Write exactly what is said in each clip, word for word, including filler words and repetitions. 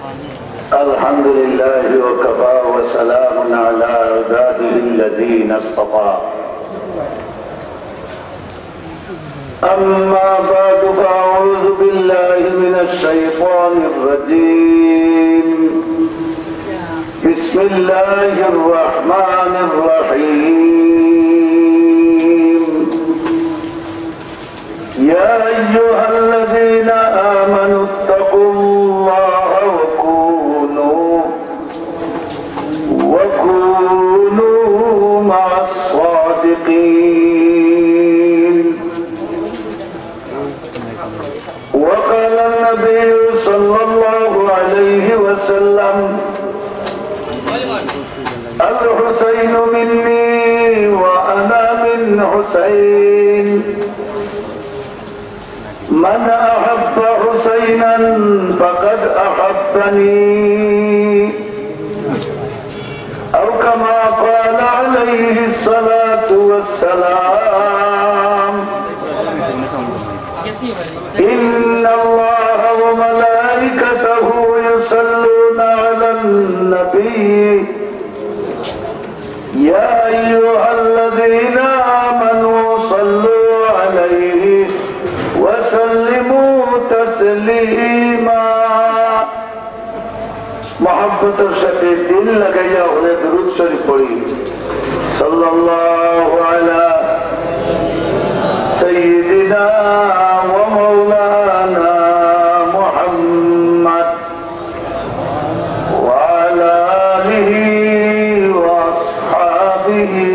الحمد لله وكفى وسلام على عباده الذين اصطفى. أما بعد، فأعوذ بالله من الشيطان الرجيم. بسم الله الرحمن الرحيم. يا أيها الذين آمنوا اتقوا الله وكونوا، وكونوا مع الصادقين. وقال النبي صلى الله عليه وسلم: الحسين مني وأنا من حسين، من أحب حسينا فقد أحبني، أو كما قال عليه الصلاة والسلام. إن الله وملائكته يصلون على النبي، يا أيها الذين آمنوا صلوا عليه وسلموا تسليما. মহব্বতর সাথে দিল লাগাইয়া হলে দুরূদ শরীফ পড়ি। সাল্লাল্লাহু আলা সাইয়্যিদিনা ওয়া মাওলানা মুহাম্মদ ওয়া আলা আলিহি ওয়া আসহাবিহি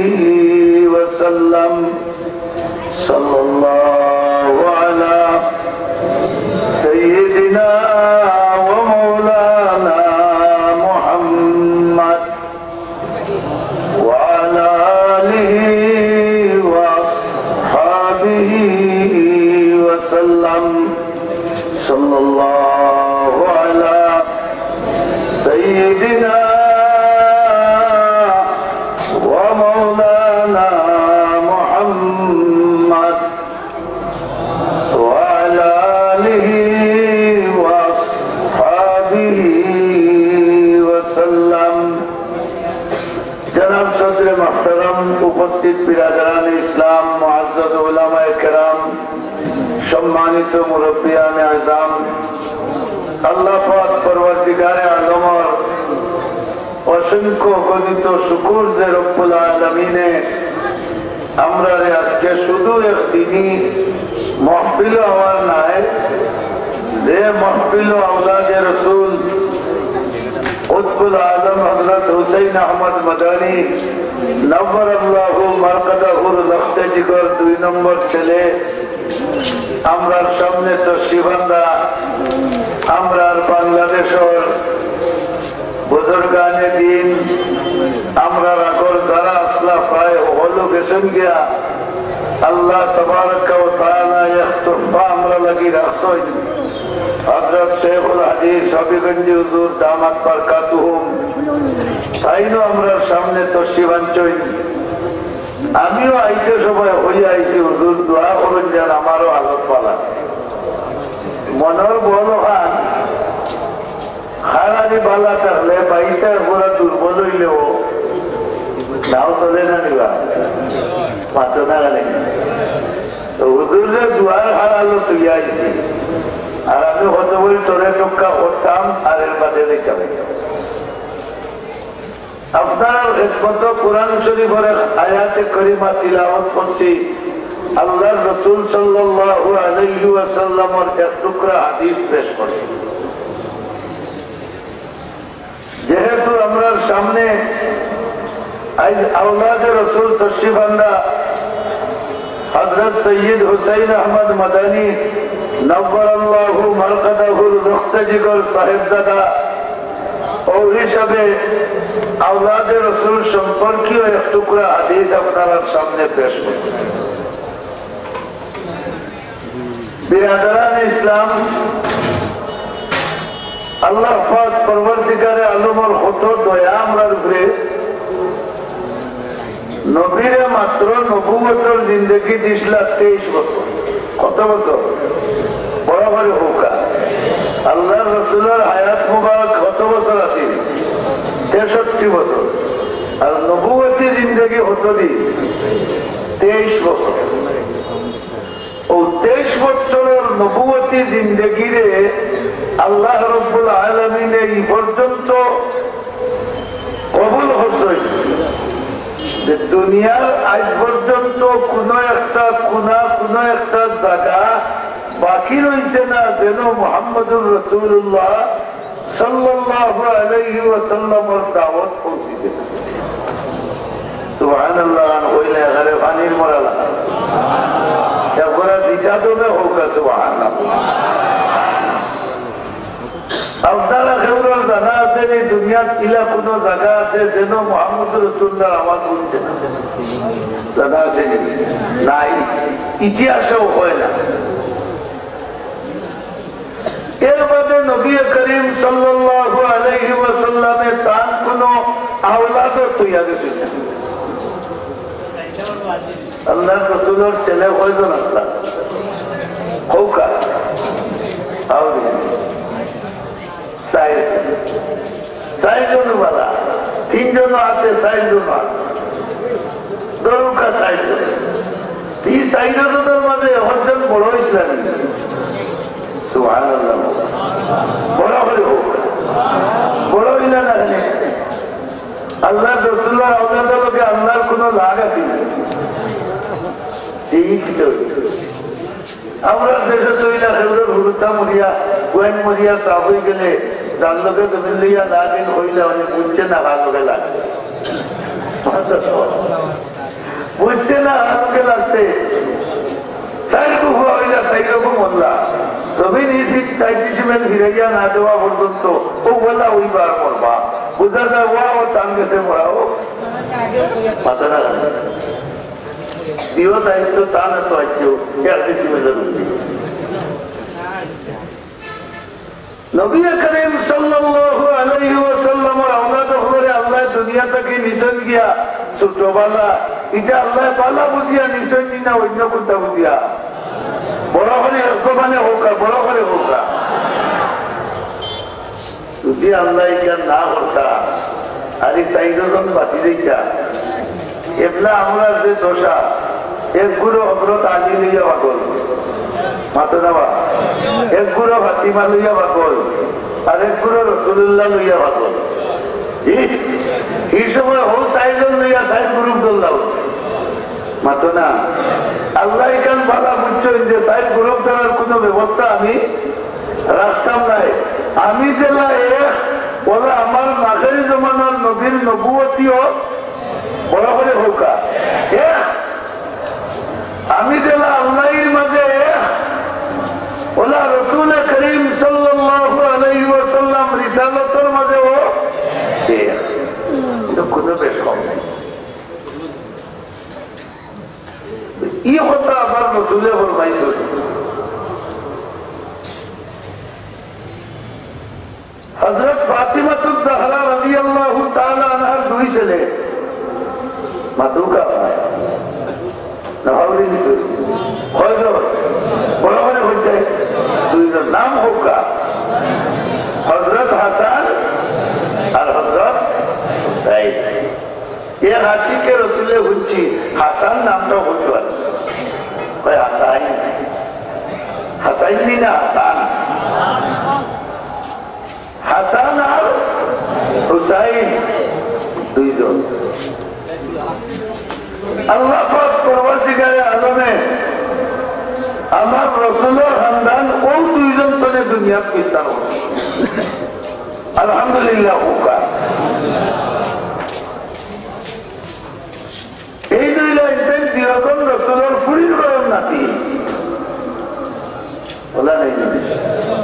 ওয়া সাল্লাম। صلى الله على سيدنا ومولانا محمد وعلى آله وأصحابه وسلم. صلى الله على سيدنا ومولانا محمد وعلى آله وأصحابه وسلم. জনাব সদরে মুহতারাম, উপস্থিত বিরাদরানে ইসলাম, মুআজ্জাজ উলামায়ে কেরাম, সম্মানিত মুরব্বিয়ানে আজম, আল্লাহ পাক পরওয়ারদিগারে আলমর অসংখ্য অগণিত শুকুর যে রব্বুল আলামিনে আমরারে আজকে শুধু এক দিনি মাহফিল অওয়ার নায়, যে মাহফিল আওলাদে রসুল কুতবুল আলম হযরত হুসাইন আহমদ মাদানী নব্বরাল্লাহু মারকাদাহুর লখতে জিগর দুই নম্বর ছেলে আমরার সামনে তশরিফ আনরা, আমরার বাংলাদেশর বুজুর্গানে দ্বীন, আমরার আগর যারা আছলা প্রায় হকল গেছইন গিয়া। আল্লাহ তাবারাকা ওয়া তাআলা এক তোহফা আমরার লাগি রাখছইন। হযরত শেখুল হাদিস হবিগঞ্জি হুজুর দামাত বারকাতুহুম, তাইনও আমরার সামনে তশরিফ আনছইন। আমিও আইতে সময় কইয়া আইছি, হুজুর দোয়া করইন যেন আমারও হালত ভালা। মনর বল অখান খাড়ারি ভালা থাকলে বাইসায় পুরা দুর্বল অইলেও নাও চলে না নিবা, মাতো না গেলে। তো হুজুররে দুয়ার হারালো তুই আইছি, আর আমি কত বই তোরে টুক্কা করতাম, আর এর বাদে দেখতে পাই। আপনারার খেদমতো কোরআন শরীফর এক আয়াতে করিমা তিলাওয়াত করছি। আল্লাহর রাসূল সাল্লাল্লাহু আলাইহি ওয়াসাল্লামর এক টুকরা হাদিস পেশ করছি। যেহেতু আমরার সামনে আইজ আওলাদে রসুল তশরিফ আনরা হযরত সৈয়দ হুসাইন আহমদ মাদানী নব্বরাল্লাহু মারকাদাহুর লখতে জিগর সাহেবজাদা, অউ হিসাবে আওলাদে রসুল সম্পর্কীয় এক টুকরা হাদিস আপনারার সামনে পেশ করছি। বিরাদরানে ইসলাম, আল্লাহ পাক পরওয়ারদিগারে আলমর কত দয়া আমরার উপরে। নবীরে মাত্র নবুয়তর জিন্দেগি দিছলা তেইশ বছর। কত বছর? বড় আল্লাহর রসুলর হায়াত মুবারক কত বছর আছিল? তেষট্টি বছর। আর নবুয়তি জিন্দেগি কত দিন? তেইশ বছর। অউ তেইশ বছরর নবুয়তি জিন্দেগিরে আল্লাহ রব্বুল আলামিনে ই পর্যন্ত কবুল করছইন যে দুনিয়ার আজ পর্যন্ত কুনু একটা কুনা, কুনু একটা জাগা বাকি রইছে না, যেন মুহাম্মদুর রাসূলুল্লাহ সাল্লাল্লাহু আলাইহি ওয়াসাল্লামর দাওয়াত পৌঁছিছে। সুবহানাল্লাহ, কইলে এখানে পানির মরা লাগে। একবার জিতা তো না হোক, সুবহানাল্লাহ। আপনারা কেউরর জানা আছে নি, দুনিয়াত ইলা কুনু জাগা আছে যেন মুহাম্মদুর রাসূলুল্লাহর আওয়াজ হুনছে না? জানা আছে নি? নাই, ইতিহাসেও হয় না। এর বাদে নবী করিম সাল্লাল্লাহু আলাইহি ওয়াসাল্লামে তান কুনু আওলাদও তৈয়া গেছে না। আল্লাহর রসুলর ছেলে কয়জন আছলা? কউক্কা। আউরি। চাইর। চাইরজন বালা। তিনজন আছে, চাইরজন আছে। ধরউক্কা চাইরজন। ই চাইরজনর মাঝে একজন বড় ইসলামী। সুবহানাল্লাহ। বড় করি কউক। বড় অইলা না কেনে? আল্লাহর রসুলর আওলাদর লগে আল্লাহর কুনু লাগ আছে নি? এই ভিতরে আমরা দেশে তো ইলা কেউরর হুরুতা মরিয়া, গোয়াইন মরিয়া, সাফ অই গেলে, যার লগে জমিন লইয়া না দিন অইলা, মানে বুঝছে না কার লগে লাগছে। বুঝছে না কার লগে লাগছে। চাইর কুফা অইলা, চাইর রকম অইলা। জমিন ই সিট চাইর ডিসিমেল ফিরাইয়া না দেওয়া পর্যন্ত অউ অলা অইবা আর মরবা। বুঝা যায়, ওয়া ও তান গেছে মরা ও। মাথা না লাগে। দিও দায়িত্ব তা না তো আইছো, এক ডিসিমেলের মধ্যে। নবী করিম সাল্লাল্লাহু আলাইহি ওয়াসাল্লামর আওলাদ অকলরে আল্লাহ দুনিয়া থাকি নিছইন গিয়া ছোটবেলা, ইটা আল্লাহ বালা বুঝিয়া নিছইন নি না অইন্য কুনটা বুঝিয়া? বড় করি এক জবানে কউক্কা, বড় করি কউক্কা। যদি আল্লাহ ইখান না করতা, আর ই চাইরজন বাঁচি যাইতা। এবলা আমরার যে দশা, এক গুরু হযরত আলী লইয়া পাগল, মাতো না বা? এক গুরু ফাতিমা লইয়া পাগল, আর এক গুরু রাসূলুল্লাহ লইয়া পাগল। ই, ই সময় হউ চাইরজন লইয়া চাইর গ্রুপ ধরলাম। মাতো না। আল্লাহ ইখান বালা বুঝছইন যে চাইর গ্রুপ ধরার কুনু ব্যবস্থা আমি রাখতাম নায়। আমি যেলা এক, অলা আমার আখেরি জমানার নবীর নবুয়তিও, বড় করি কউক্কা, এক। আমি যেলা আল্লাহর মাঝে এক, অলা রসুল করিম সাল্লাল্লাহু আলাইহি ওয়াসাল্লাম রিসালতর মাঝেও এক। ইটা কুনু বেশ কম নাই। ই কথা আবার রসুলে ফরমাইছইন। হযরত ফাতিমাতুজ জাহরা রাদিয়াল্লাহু তাআলা আনহার দুই ছেলে। মাতউক্কা। না, হাওড়ি দিছে। কয়জন? বড় করি কইছে। দুইজন। নাম কউক্কা। হযরত হাসান আর হযরত হুসাইন। এক আশিকে রসুলে হুনছি, হাসান নামটা হুনতে পারে। কয়, হাসাইন। হাসাইন নি না, হাসান। হাসান আর হুসাইন দুইজন। আল্লাহ পাক পরওয়ারদিগারে আলমে আমার রসুলর খানদান অউ দুইজন তনে দুনিয়াত বিস্তার করছে। আলহামদুলিল্লাহ কউক্কা। এই দুইজন ইনতে দুইজন রসুলর ফুড়ির ঘরর নাতি। বলা নাই নি?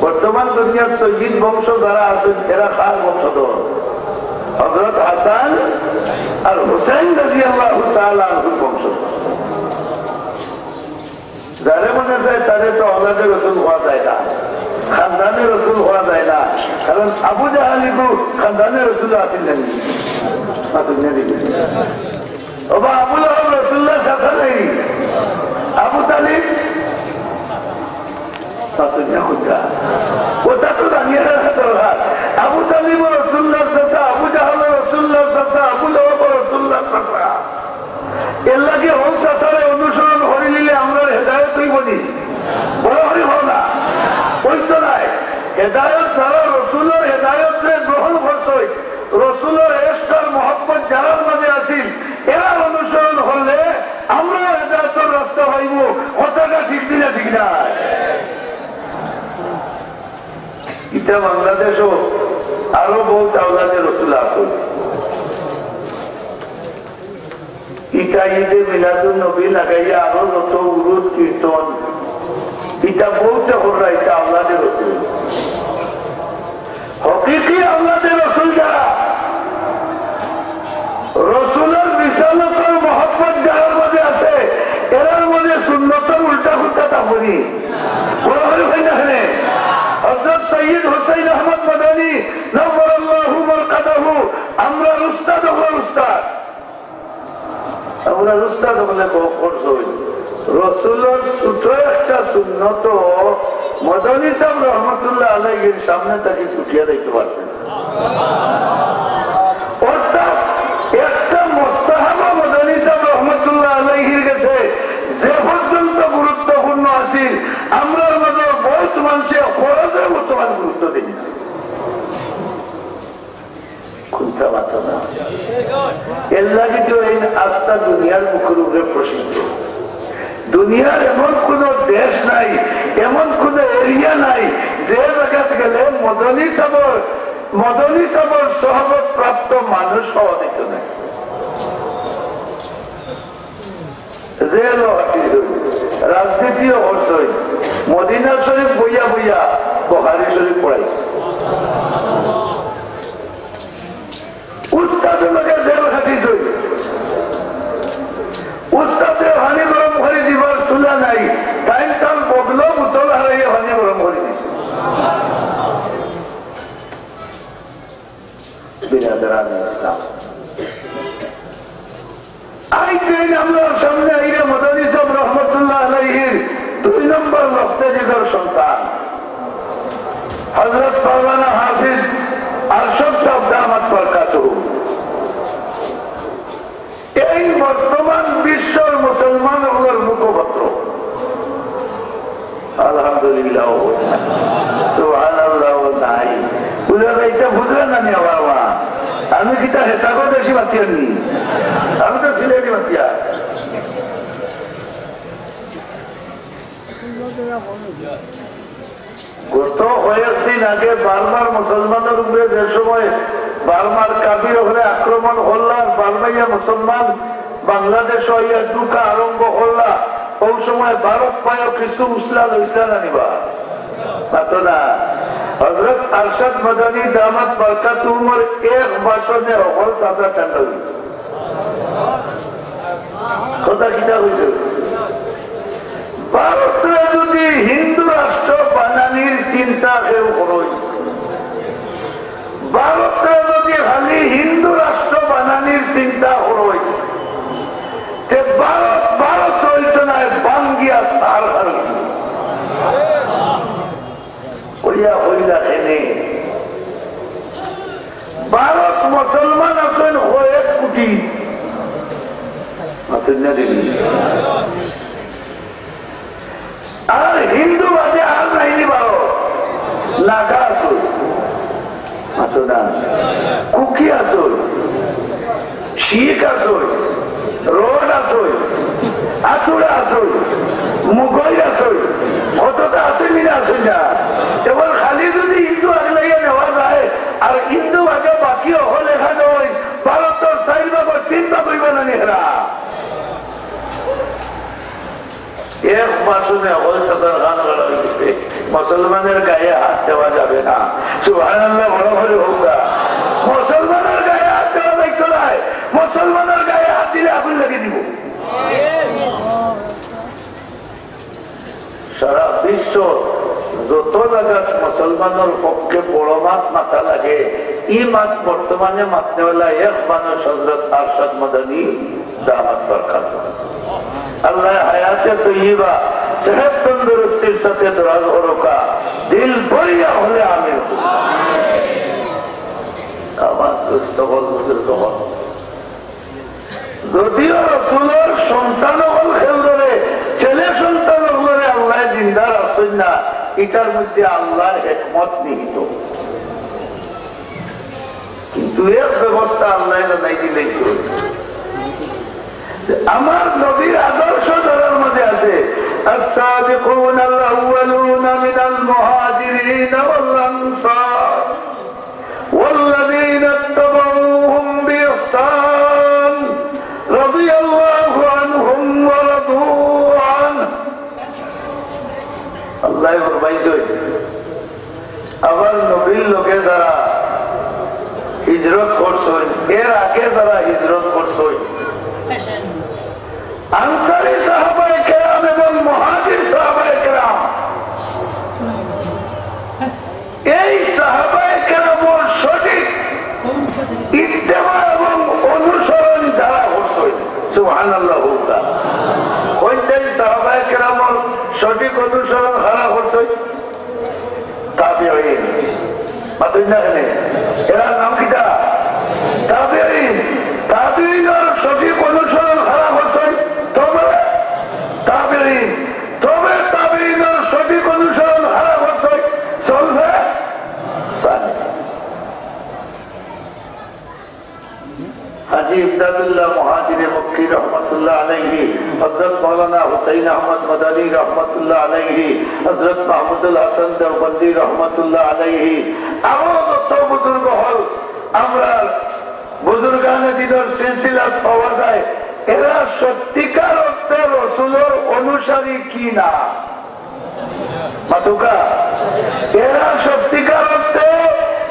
বর্তমান দুনিয়ার সৈয়দ বংশ যারা আছইন, এরা কার বংশধর? হযরত হাসান আর হুসাইন রাদিয়াল্লাহু তাআলা আনহুর বংশধর। যারে মনে চায় তারে তো আওলাদে রসুল কওয়া যায় না, খানদানে রসুল কওয়া যায় না, কারণ আবু জাহাল ইগু খানদানে রসুল আছিল না নি? আছিল না নি? ওবা আবু লাহাব রসুলর চাচা নায় নি? আবু তালিব মাতুন না কথা। কথা তো জানিয়ে রাখা দরকার। আবু তালিব রাসূলুল্লাহর চাচা, আবু জাহাল রাসূলুল্লাহর চাচা, আবু লাহাব রাসূলুল্লাহর চাচা। এর লাগি হউ চাচারে অনুসরণ করিলিলে আমরার হেদায়েত অইবো নি? বড় করি কও না। অইতো নায়। হেদায়েত যারা রসুলর হেদায়েতরে গ্রহণ করছইন, রসুলর ইশক আর মহব্বত যারার মাঝে আছিল, এরার অনুসরণ করলে আমরাও হেদায়েতর রাস্তা পাইমু। কথাটা ঠিক নি না ঠিক নায়? ইতা বাংলাদেশো আরো বউত আওলাদে রসুল আছইন। ইতা ইদে মিলাদুন নবী লাগাইয়া আরো যত উরুস কীর্তন, ইতা বউতে কররা, ইতা আওলাদে রসুল। হকিকি আওলাদে রসুল যারা, রসুলর রিসালতর মহব্বত যারার মাঝে আছে, এরার মাঝে সুন্নতর উল্টা পুল্টা থাকবো নি? বড় করি কইন না কেনে? হযরত সৈয়দ হুসাইন আহমদ মাদানী নওয়ারাল্লাহু মারকাদাহু, আমরার উস্তাদ অকলর উস্তাদ। আমরার উস্তাদ অকলে গফ করছইন। রসুলর ছোট একটা সুন্নত মদনী সাহেব রহমতুল্লাহ আলাইহির সামনে থাকি ছুটিয়া যাইতো পারছে না। অর্থাৎ একটা মোস্তাহাবা মদনী সাহেব রহমতুল্লাহ আলাইহির গেছে যে পর্যন্ত গুরুত্বপূর্ণ আছিল, আমরার মাঝে বউত মানষে ফরজর মতো গুরুত্ব দেয় না। কুন্তা মাতো না। এর লাগি তো এই আস্তা দুনিয়ার বুকুর উপরে প্রসিদ্ধ। দুনিয়ার এমন কোনো দেশ নাই, এমন কোনো এরিয়া নাই, যে জাগাত গেলে মদনী সাবর, মদনী সাবর সহবত প্রাপ্ত মানুষ পাওয়া যেত না। জেলও খাটিছইন, রাজনীতিও করছইন, মদিনা শরীফ বইয়া বইয়া বুখারী শরীফ পড়াইছইন। উস্তাদর লগে জেল খাটিছইন। উস্তাদরে পানি গরম করি দিবার চুলা নাই, তাইন তান বগলো বোতল হারাইয়া পানি গরম করি দিছইন। বিরাদরান ইসলাম। আইতে আমরার সামনে আইরা মদনী সাব রহমতুল্লাহ আলাইহির দুই নম্বর মুক্তাদির সন্তান হযরত মাওলানা হাফিজ আরশাদ সাব দামাত বারকাতুহুম। এই বর্তমান বিশ্বর মুসলমান অকলর মুখপত্র। আলহামদুলিল্লাহ। সুবহানাল্লাহ নাই। বুঝা যায়, ইটা বুঝরা না নি বাবা? আমি কিতা হেতাগো দেশি মাতিয়ার নি? আমি তো সিলেটি মাতিয়ার। গত কয়েকদিন আগে বার্মার মুসলমানর উপরে যে সময় বার্মার কাফির অকলে আক্রমণ করলা, আর বার্মাইয়া মুসলমান বাংলাদেশো আইয়া ঢুকা আরম্ভ করলা, অউ সময় ভারত পায়ও কিছু উসলা লইছলা না নি বা? মাতো না। হযরত আরশাদ মাদানী দামাত বারকাতুহুমর এক ভাষণে হকল চাচা ঠান্ডা অইছে। কথা কিতা কইছে? ভারতরে যদি হিন্দু রাষ্ট্র বানানির চিন্তা কেউ করইন, ভারতরে যদি খালি হিন্দু রাষ্ট্র বানানির চিন্তা করইন, তে ভারত ভারত অইতো নায়, ভাঙ্গিয়া ছারখার অইতো। কইয়া কইলা কেনে? ভারত মুসলমান আছইন কয়েক কোটি। মাতইন না দেখি। আর হিন্দু বাদে আর নাই নি ভারত। নাগা আছইন। মাতো না। কুকি আছইন। শিখ আছইন, রোড আছইন, আতুরা আছইন, মুগল আছইন, কততা আছইন নি না আছইন না? কেবল খালি যদি হিন্দু আগলাইয়া নেওয়া যায়, আর হিন্দু বাদে বাকি অকল এখান অইন, ভারতর চাইর ভাগর তিন ভাগ অইবা না নি হেরা? এক ভাষণে হকল চাচার কান খাড়া অই গেছে, মুসলমানের গায়ে হাত দেওয়া যাবে না। সুবহানাল্লাহ, বড় করি কউক্কা। মুসলমানের গায়ে হাত দেওয়া যাইতো নায়, মুসলমানের গায়ে হাত দিলে আগুন লাগিয়া দিবো। সারা বিশ্ব যত জাগাত মুসলমানর পক্ষে বড় মাত মাতা লাগে, ই মাত বর্তমানে মাতনেওয়ালা এক মানুষ হযরত আরশাদ মাদানী দামাত বারকাতুহুম। আল্লাহ হায়াতে তৈয়বা, সেহত তন্দুরুস্তি সাথে দরাজ করউক্কা, দিল ভরিয়া হলে আমিন। আমার দোস্ত অকল, বুজুর্গ অকল, যদিও রসুলর সন্তান অকল কেউররে, ছেলে সন্তান অকলরে আল্লায় জিন্দা রাখছইন না, ইটার মধ্যে আল্লার হেকমত নিহিত। কিন্তু এক ব্যবস্থা আল্লায় বানাই দিলাইছইন। আমার নবীর আদর্শ যারার মাঝে আছে, السابقون الأولون من المهاجرين والأنصار والذين اتبعوهم بإحسان رضي الله عنهم ورضوا عنه। আল্লায় ফরমাইছইন, আমার নবীর লগে যারা হিজরত করছইন, এর আগে যারা হিজরত করছইন, আনসারী সাহাবায়ে কেরাম এবং মুহাজির সাহাবায়ে কেরাম, এই সাহাবায়ে কেরামর সঠিক ইত্তেবা এবং অনুসরণ যারা করছইন, সুবহানাল্লাহ কউক্কা। কইন চাইন সাহাবায়ে কেরামর সঠিক অনুসরণ যারা করছইন? তাবেঈন। মাতইন না কেনে? এরার নাম কিতা? তাবেঈন। তাবেঈনর সঠিক অনুসরণ যারা করছইন, তবে তাবেঈন। তবে তাবেঈনর সঠিক অনুসরণ যারা করছইন, সলফে সালেহ। হাজী ইমদাদুল্লাহ মুহাজিরে মক্কি রহমতুল্লাহ আলাইহি, হযরত মাওলানা হুসাইন আহমদ মাদানী রহমতুল্লাহ আলাইহি, হযরত মাহমুদুল হাসান দেওবন্দি রহমতুল্লাহ আলাইহি, আরো যত বুজুর্গ অকল, আমরার বুজুর্গানে দ্বীনর সিলসিলাত পাওয়া যায়, এরা সত্যিকার অর্থে রসুলর অনুসারী কি না? মাতউক্কা, এরা সত্যিকার অর্থে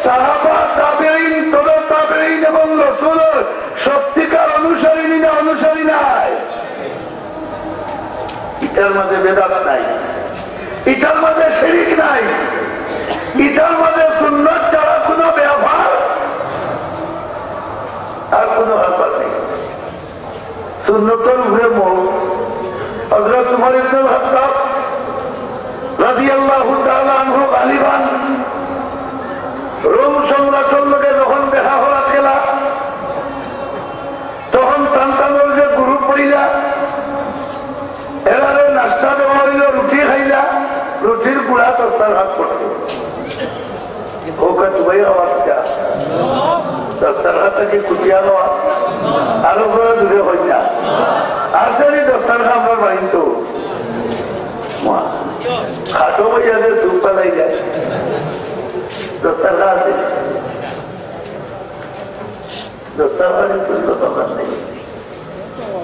সাহাবা, তাবেঈন, তবে তাবেঈন এবং রসুলর সত্যিকার অনুসারী নি না অনুসারী নায়? ইটার মাঝে বেদাত নাই, ইটার মাঝে শিরিক নাই, ইটার মাঝে সুন্নত ছাড়া কোনো ব্যাপার আর কোনো ব্যাপার নেই। সুন্নতর উপরে মউত। হযরত উমর ইবনুল খাত্তাব রাদিয়াল্লাহু তাআলা আনহু গালিবান রোম সম্রাটর লগে যখন দেখা করাত গেলা, তখন তান তানর যে গ্রুপ অইলা, এরারে নাস্তা দেওয়া অইলো, রুটি খাইলা, রুটির গুড়া দস্তরখান পড়ছে। ও কা তুমার আওয়াজ কিতা? দস্তরখান থাকি কুটিয়া আওয়াজ। আরো করে জুরে কইন না। আছে নি দস্তরখান আমরার বাড়িত? খাটো বইয়া যে সুপ পালাই যায়। দস্তরখান আছে। দস্তরখান সুন্দর দরকার নেই।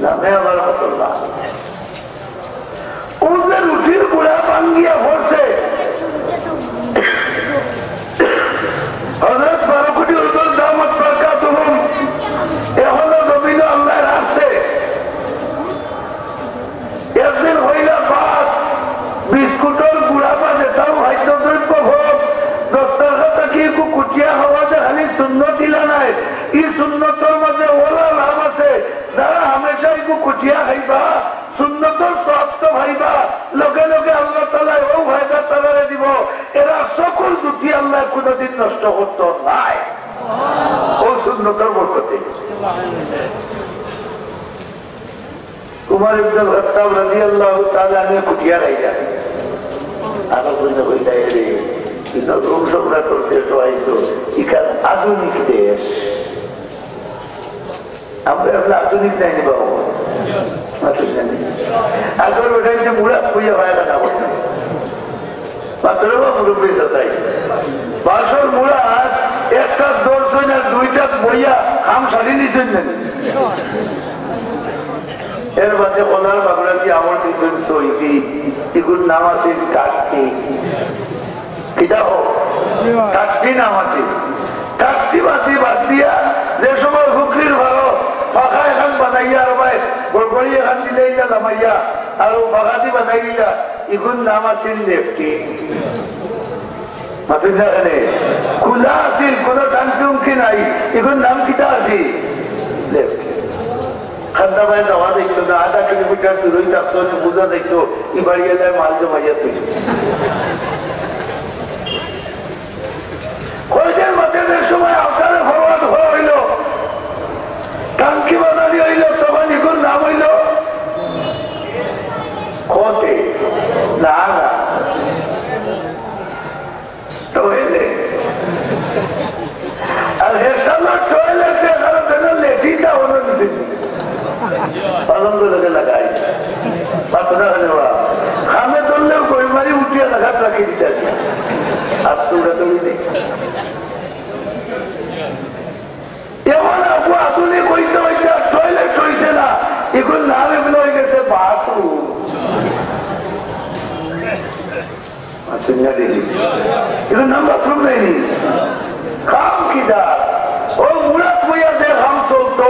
নামে আবার মুসলমান। ও যে রুটির গুড়া ভাঙ্গিয়া পড়ছে, হযরত বারো কোটি হুজুর দামাত বারকাতুহুম এখনো জমিনো আল্লায় রাখছে। একদিন অইলা ভাত, বিস্কুটর গুড়া বা যেতাউ খাদ্যদ্রব্য হোক, দস্তরখান থাকি একটু কুটিয়া খাওয়া যে খালি সুন্নত ইলা নায়, ই সুন্নতর মাঝে অলা লাভ আছে। যারা হামেশা একটু কুটিয়া খাইবা, সুন্নতর সওয়াব তো পাইবা, লগে লগে আল্লাহ তাআলায় অউ ফায়দা তারারে দিবো। এরা সকল জুটি আল্লায় কুনুদিন নষ্ট করতো নায়। অউ সুন্নতর বরকতে। উমর ইবনুল খাত্তাব রাদিয়াল্লাহু তাআলা আনহু কুটিয়া খাইলা। আরো কইলা, কইলা, "এরে, ইনো রোম সম্রাটর দেশো আইছো, ইখান আধুনিক দেশ।" আমরা এখন আধুনিক নায় নি বাবা? আধুনিক নায় নি? আগর বেটায় যে মুড়া খুইয়া পায়খানা করতো। মাতইন বা মুরব্বি চাচায়। বাঁশর মুড়া একটা ধরছইন আর দুইটা বইয়া কাম সারি নিছইন না নি? এর বাদে কলার বাগড়া দি আমল দিছইন সৌদি, ইগুর নাম আছিল টাট্টি। কিতা হোক? টাট্টি নাম আছিল। টাট্টি বাদ দি, বাদ দিয়া যে সময় ফুকরির ঘরো পাখা এখান বানাইয়া আর ভাই গড়গড়ি এখান দিলে ইটা লামাইয়া আর অউ পাখা দি বানাই দিলা, ইগুর নাম আছিল লেফটিন। মাতইন না কেনে? খুলা আছিল, কোনো টাংকি উংকি নাই। ইগুর নাম কিতা আছিল? লেফটিন। খান্দা বায় যাওয়া দেখতো না, আধা কিলোমিটার দূরেই থাকতো, বোঝা দেখতো, ই বাড়ি এলায় মাল জমাইয়া তুই। কয়দিন বাদে যে সময় আউটারে ফরওয়ার্ড করা হইল, টাঙ্কি বানানি হইল, তখন ইগুর নাম হইল কতে? না, না। টয়লেট। আর হেসালো টয়লেট দেখার জন্য লেটিনটা হলো নিচে। পালন করে লাগাই। পাতলা হলে বা। খামে ধরলেও গই মারি উঠিয়া দেখা রাখি দিতে আর কি। আর তো ওরা তো নেই। এখন আপু আধুনিক হইতে হইতে আর টয়লেট হইছে না। এখন নাম এগুলো হয়ে গেছে বাথরুম। আচ্ছা, না দেখি। এটা নাম বাথরুম নেই। কাম কিতা? ও মুরাদ বইয়া যে কাম চলতো,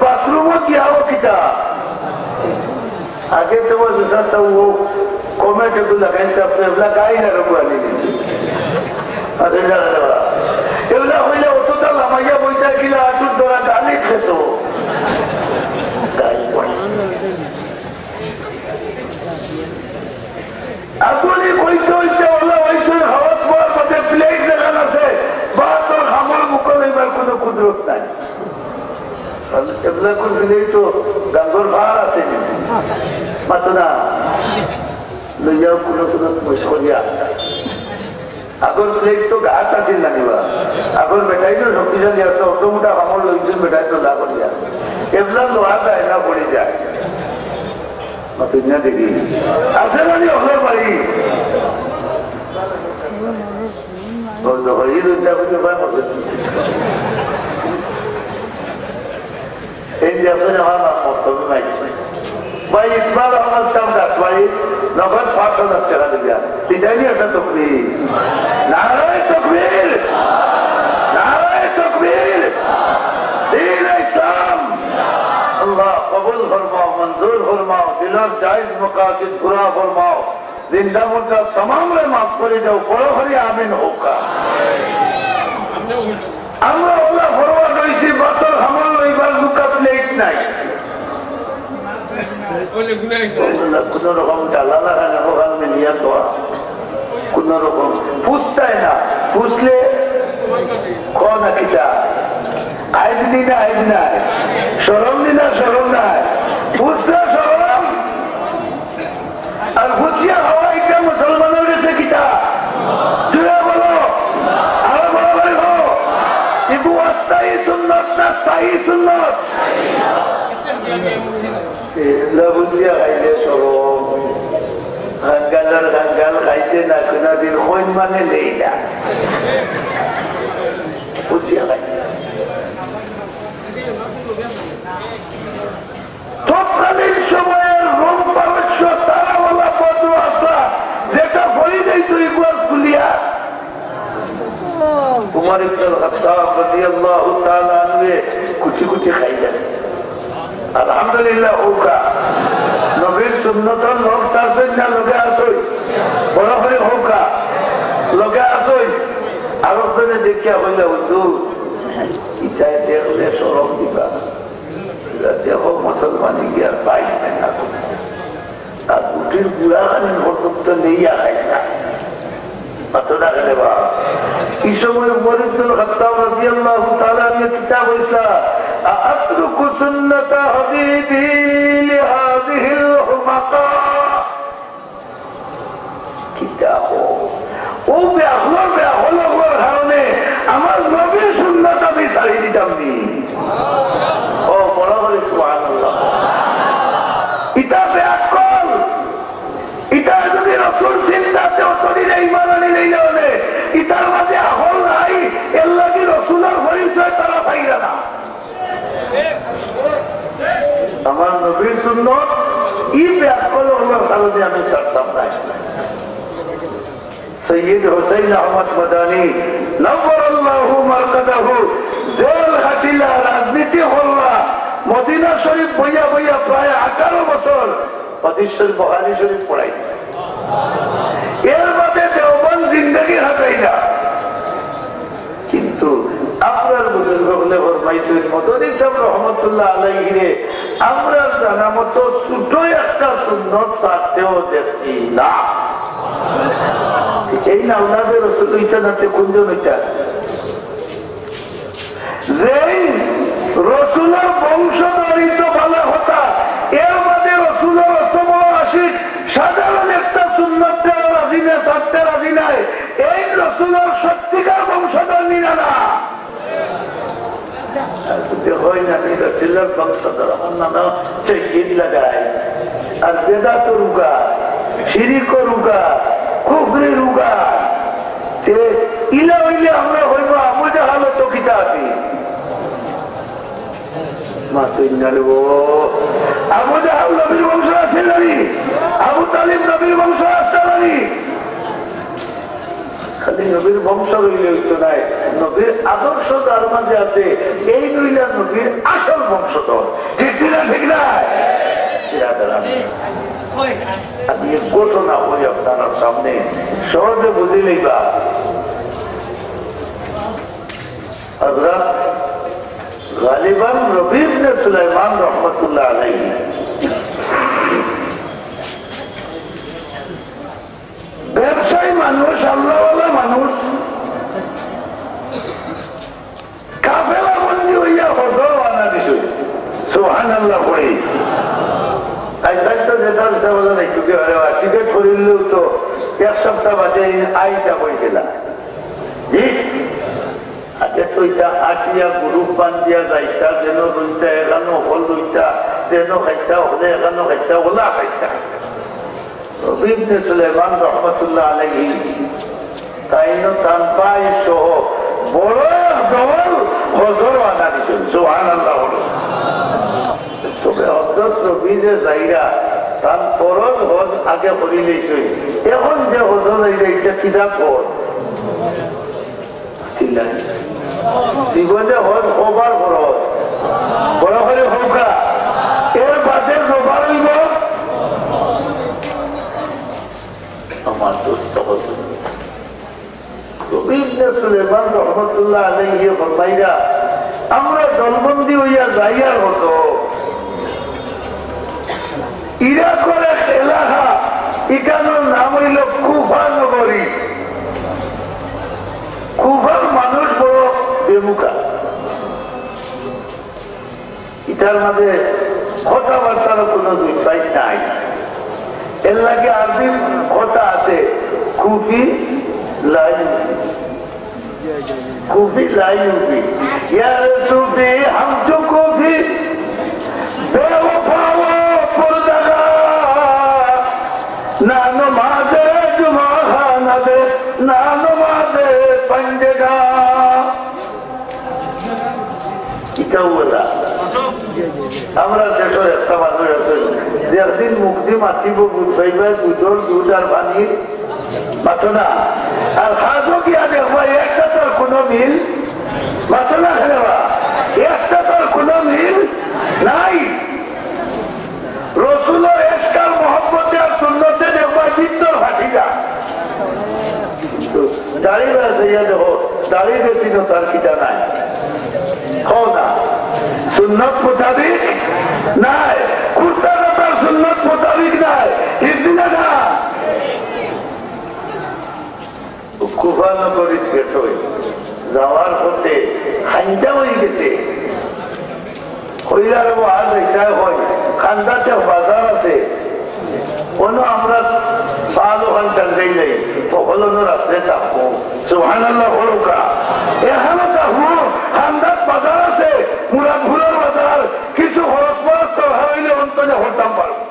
বাথরুমও গিয়াও কিতা? আগে তো বলছে, স্যার, তো ও কমেন্টে তো লাগাইতে আপনি এগুলা গাই না রোগ আনি দিছি। আচ্ছা, না, না, না। এগুলা হইলে অতটা লামাইয়া বইতে গেলে আটুর ধরা গালি খেছো। গাই পড়ে। আগুনি কইতে হইতে ওলা ওই সব হাওয়াত পাওয়ার মধ্যে প্লেট লাগানো আছে, বা তোর হামল মুখ লইবার কোনো কুদরত নাই। কারণ এবলা কোন প্লেট তো গাঙ্গর ভার আছে, মাত্র না লইয়াও কোনো সুরত মশ করিয়া। আগর প্লেট তো গাছ আছিল না নিবা, আগর বেটাই তো শক্তিশালী আছে, অত মোটা হামল লইছিল বেটাই তো না করিয়া। এবলা লোহা যায় না, পড়ে যায়। মাতুই না দেখি। আছে না নি আপনার বাড়ি? ওই তো, ওই দুইটা বুঝে ভাই মতো। এই যে আপনি আমার নাম মতো নাই। ভাই, ইকবাল আহমদ সাহেব দাস ভাই, নগদ পাঁচ হাজার টাকা দিবা। এটাই নি একটা তকবীর। নারায়ে তকবীর। নারায়ে তকবীর। দ্বীন ইসলাম। আল্লাহ কবুল ফরমাও, মঞ্জুর ফরমাও, দিলর জায়েজ মাকাসিদ পুরা ফরমাও। জিন্দা মুর্দা তামামরে মাফ করি দেও, বড় করি আমিন কউক্কা। আমরা ওলা ফরওয়ার্ড হইছি, বাতর হামল লইবার দুকা প্লেট নাই। কোনো রকম ডালা লাগানো, ওখান মিলিয়া তো কোনো রকম ফুসতায় না, ফুসলে ক না কিতা, আইব নি না আইব নাই, শরম নি না শরম নাই, ফুসলে শরম। আর ফুসিয়া খাওয়া এটা মুসলমানের কাছে কিতা? জুড়ে বলো, আরো বড় করে বলো। ইগু অস্থায়ী সুন্নত না স্থায়ী সুন্নত? এগুলা ফুসিয়া খাইলে শরম। খাঙ্গালর খাঙ্গাল খাইছে না, কোনোদিন কইন মানে নেই না। ফুসিয়া খাইলে। তৎকালীন সময়ের রোম পারস্য তারাওয়ালা বদরু আসা যেটা পড়ি যাইতো ইগুয়ার খুলিয়া, উমর ইবনুল খাত্তাব রাদিয়াল্লাহু তাআলা আনহু কুচি কুচি খাইলেন। আলহামদুলিল্লাহ কউক্কা। নবীর সুন্নতর লগ ছাড়ছইন না, লগে আছইন। বড় করি কউক্কা, লগে আছইন। আরো জনে দেখিয়া কইলা, "হুজুর, ইটায় দেখলে শরম দিবা।" দেখো, মুসলমানি কি আর পাইছে না। আর রুটির গুড়া খানি পর্যন্ত নেইয়া খাই না। অত না গেলে বা, এই সময় উমর ইবনুল খাত্তাব রাদিয়াল্লাহু তাআলা আনহু কিতাব ইসলাম, "আআতরুকু সুন্নাতা হাবিবি লিহাযিহিল হুমাকা।" কিতা কও? ও বেআক্কলর বেআক্কল অকলর কারণে আমার নবীর সুন্নত আমি ছাড়ি দিতাম নি। ও, বড় করি সুবহানাল্লাহ। ইতা বেআক্কল। ইতা যদি রসুল চিন্তাতে অতদিনে ঈমান আনি লইলে হলে, ইতার মাঝে আকল নাই, এর লাগি রসুলর পরিচয় তারা পাইরা না। আমার নবীর সুন্নত, ই বেআক্কল অকলর কারণে আমি ছাড়তাম না। সৈয়দ হুসাইন আহমদ মাদানী নব্বরাল্লাহু মারকাদাহু জেল খাটিলা, রাজনীতি করলা, মদিনা শরীফ বইয়া বইয়া প্রায় আঠারো বছর হাদিস শরীফ, বুখারী শরীফ পড়াই। এর বাদে দেওবন্দ জিন্দেগি কাটাইলা। কিন্তু আপনার বুজুর্গ অকলে ফরমাইছইন, মদন সাহেব রহমতুল্লাহ আলাইহিরে আমরার জানা মতো ছোট একটা সুন্নত ছাড়তেও দেখছি না। এই না আওলাদে রসুল অইতা না, তে কুনজন অইতা? যেই রসুলর বংশধরই তো ভালা কথা, এর বাদে রসুলর অত বড় আশিক, সাধারণ একটা সুন্নতরে রাজি না, ছাড়তে রাজি নায়, এই রসুলর সত্যিকার বংশধর নি না না? আর যদি হয় না, নি রসুলর বংশধর, অন্যান্য সৈয়দ লাগায়, আর বেদাত রুগা, শিরিক রুগা, কুফরি রুগা, তে ইলা অইলে আমরা অইব আবু জাহাল তো কিতা আছি? মাতুন না রে ও। আবু জাহাল নবীর বংশ আছে নানি? আবু তালিব নবীর বংশ আছে নানি? খালি নবীর বংশ অইলে অইতো নায়, নবীর আদর্শ যার মাঝে আছে, এই অইলা নবীর আসল বংশধর। ঠিক কি না? ঠিক না? বিরাদরান, আমি এক ঘটনা কই আপনারার সামনে, সহজে বুঝিলাইবা। হযরত গালিবান রবি ইবনে সুলাইমান রহমতুল্লাহ আলাইহি ব্যবসায়ী মানুষ, আল্লাহওয়ালা মানুষ, কাফেলা বন্দি অইয়া হজো রওয়ানা দিছইন। সুবহানাল্লাহ পড়ি। আইজকাল তো যেসা যেসা বলে নাই, টুকে হরে বা টিকিট করিলেও তো এক সপ্তাহ বাদে আইসা বইছিলা। জি? আগে তো ইতা আটিয়া, গ্রুপ বান্ধিয়া যাইতা, যেন রইতা, এখানো হকল রইতা, যেন খাইতা, হকলে এখানো খাইতা, ওলা খাইতা। রবি ইবনে সুলাইমান রহমতুল্লাহ আলাইহি, তাইন তান ভাই সহ বড় এক দল হজো রওয়ানা দিছইন। সুবহানাল্লাহ বলো। তবে হযরত রবি যে যাইরা, তান ফরজ হজ আগে করিলাইছইন। এখন যে হজো যাইরা, ইটা কিতা হজ? জীবনে হজ কয়বার ফরজ? বড় করি কউক্কা। এর বাদে জবার অইব। আমার দোস্ত হজ। রবি ইবনে সুলাইমান রহমতুল্লাহ আলাইহি ফরমাইরা, আমরা দলবন্দি অইয়া যাইয়ার হজো। ইরাকর এক এলাকা, ইখানর নাম অইল কুফা নগরী। কুফার মানুষ বড় বেমুখা, ইটার মাঝে কথাবার্তারও কুনু দুই সাইড নাই। এর লাগি আরবি কথা আছে, কুফি লা ইউফি। কুফি লা ইউফি। ইয়ার সুফি হাম তো কুফি, বেওফা ও পরদাগা, না নমাজে জুমা খানা দে, না নমাজে পঞ্জগা। ইটাও বলা। আমরা দেশর একটা মানুষ আছে, যে একদিন মুক্তি মাতিব, বুঝবাইবা, দুধর দুধ আর পানি মাতো না। আর হাজো গিয়া দেখবা, একটা তার কোনো মিল মাতো না, খেলেবা, একটা তার কোনো মিল নাই। রসুলর এশকার মহব্বতে আর সুন্নতে দেখবা ভিতর ফাটি যায়। কিন্তু দাড়ি বেঁচে ইয়া দেখো, দাড়ি বেশি তো তার কিতা নাই। হও না, সুন্নত মোতাবিক নাই, কুর্তা কাটার সুন্নত মোতাবিক নাই, ঠিক না না? কুফা নগরীত গেছইন, যাওয়ার পথে খান্দা অই গেছে। কইলা রে বা, আর যাইতায় কই, খান্দাত বাজার আছে, অনো আমরা চাল অখান টাঙ্গাই যাই, হকল অনো রাত্রে থাকমু। সুবহানাল্লাহ বলউক্কা। এখানো থাকমু, খান্দাত বাজার আছে, মুরাদপুরর বাজার, কিছু খরচ ফরচ দরকার অইলে অন্তরে করতাম পারমু।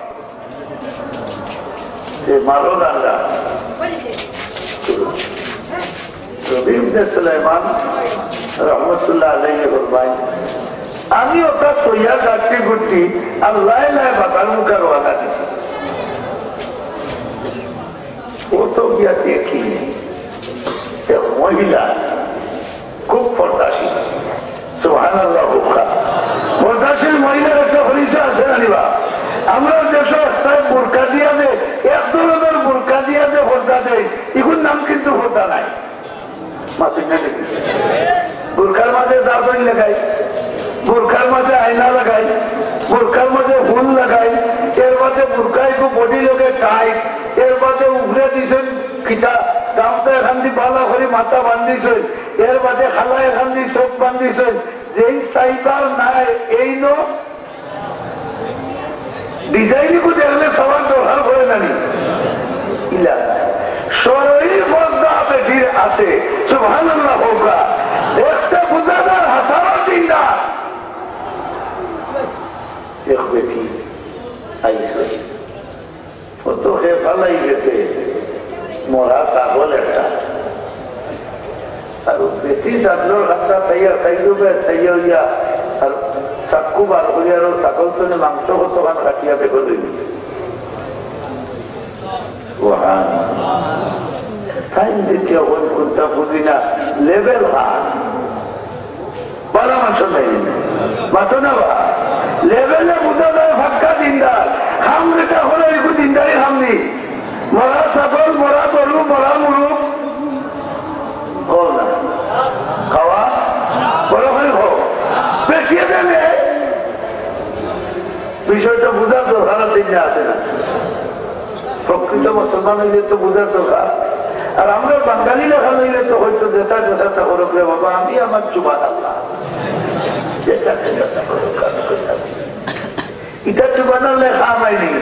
এ মারো না, না। রবি ইবনে সুলাইমান রহমতুল্লাহ আলাইহি ফরমাইন, আমি অটা তৈয়া গাট্টি গুট্টি আর লাই লাই বাজার মুখা রওয়ানা দিছি। অতো গিয়া দেখি এক মহিলা খুব পর্দাশীল। সুবহানাল্লাহ, খুব খারাপ। পর্দাশীল মহিলার একটা পরিচয় আছে না নি বা? আমরা দেশো একটা বুরকা দিয়া দে, এক ধরনের বুরকা দিয়া দে পর্দা দেয়, ইগুর নাম কিন্তু পর্দা নাই। মাতুন না দেখি। বুরকার মাঝে যা ধরি লাগাই, বুর- বুরকার মাঝে আয়না লাগাই, বুরকার মাঝে ফুল লাগাই, এর বাদে বুরকা একটু বডি লগে টাইট, এর বাদে উপরে দিছইন কিতা, গামছা এখান দি বালা করি মাথা বান্ধিছইন, এর বাদে খালা এখান দি চোখ বান্ধিছইন, যেই সাইবার নাই, এই নো ডিজাইন ইগু দেখলে সবার দরকার পড়ে না নি? ইলা। শরয়ী পর্দা বেটির আছে। সুবহানাল্লাহ কউক্কা। দেখতে বুঝা যার হাজারো দিনদার। এক বেটি আইছে। ও তো হে ফালাই গেছে। মরা ছাগল একটা। আর বেটি ছাগলর হাতটা খাইয়া, খাইল বে, খাইয়া হইয়া, আর চাক্কু বার করিয়া আর ছাগল তো মাংস কতখান কাটিয়া বেগত হয়ে গেছে। ওহান। তাই দেখিয়া হই কোনটা বুঝি না, লেভেল হান। বালা মানুষ নাই। মাতো না বা। লেভেলে বুঝা যায় ফাক্কা দিনদার। খাম যেটা হলো একটু দিনদারি খাম নি। মরা ছাগল, মরা গরু, মরা মুরুগ। হো না। খাওয়া? বড় করে হো। বেশি দেবে। বিষয়টা বুঝার দরকার আছে না, আছে না? প্রকৃত মুসলমান হইলে তো বুঝার দরকার। আর আমরা বাঙালি লেখা হইলে তো হয়তো দেশা দেশা তা করুক রে বাবা, আমি আমার চুবান আল্লাহ। এটা চুবান আল্লাহ খাওয়াইনি।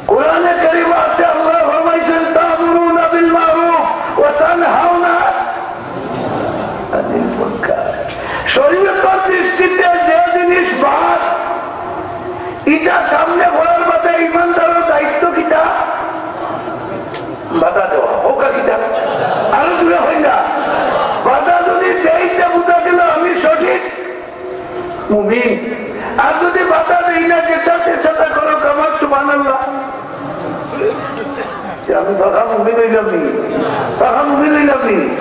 কোরআনে কারিম আছে, আল্লাহ ফরমাইছেন, "তা'মুরুনা বিল মা'রুফ ওয়া তানহাউনা আনিল মুনকার।" শরীয়তের দৃষ্টিতে যে জিনিস বাদ, এটা সামনে পড়ার বাদে ইমানদারের দায়িত্ব কিতা? বাধা দেওয়া। হোক আর কিতা? আরো জোরে হয় না? বাধা যদি দেইতে বুঝা গেল আমি সঠিক, মুমিন। আর যদি বাধা দেই না, যেটা সেটা করো, আমার সুবহানাল্লাহ। যে আমি ফাঁকা মুমিন হইলাম নি? ফাঁকা মুমিন হইলাম নি?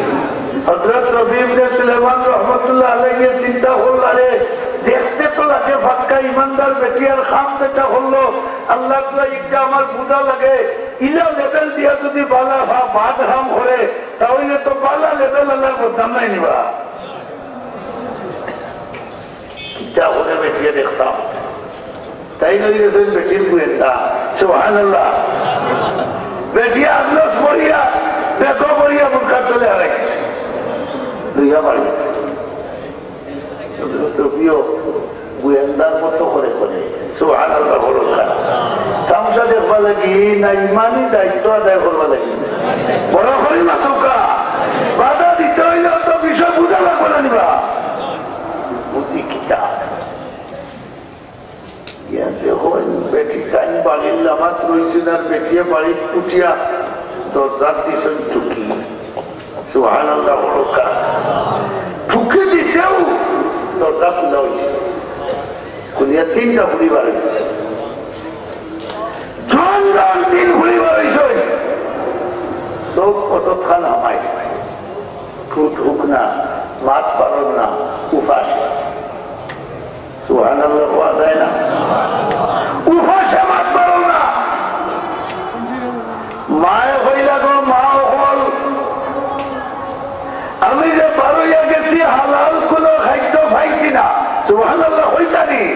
হযরত রবি ইবনে সুলাইমান রহমতুল্লাহ আলাইহি চিন্তা করলা রে, দেখতে তো লাগে ফাক্কা ইমানদার বেটি আর খাম যেটা করলো, আল্লাহ তো একটা আমার বুঝা লাগে, ইলা লেভেল দিয়া যদি বালা বা বাদ হাম করে, তাহলে তো বালা লেভেল আল্লাহর বদনাম নাই নিবা। কিতা করে বেটিয়ে দেখতাম। তাই নই গেছেন বেটির গোয়েন্দা। সুবহানাল্লাহ। বেটিয়ে আন্দাজ করিয়া, বেগ করিয়া বুরকার তলে হারাই। দুইয়া বাড়ি। তো প্রিয় গোয়েন্দার মতো করে করে। সুবহানাল্লাহ বড় কথা। তামশা দেখবা লাগি না ইমানি দায়িত্ব আদায় করবা লাগি? বড় করি মাতুকা। বাধা দিতে হইলে তো বিষয় বুঝা লাগবে না নিবা? বুঝি কিতা? ইয়া দেখইন, বেটি তাইন বাড়ির লামাত রইছইন আর বেটিয়ে বাড়িত উঠিয়া দরজাত দিছইন টুকি। সুবহানাল্লাহ বড় কথা। টুকি দিতেউ দরজা খুলা অইছে। খুলিয়া তিনটা ফুড়ি বার অইছে। জোয়ান জোয়ান তিন ফুড়ি বার অইছে। চউখ কতখান হামায়। ঠুট হুক না, মাত পারর না, উপাস। সুবহানাল্লাহ কওয়া যায় না? উপাসে মাত পারো না। মায়ে কইলা গো, মা অকল, আমি যে বারইয়া গেছি, হালাল কুনু খাদ্য পাইছি না। সুবহানাল্লাহ কইতা নি?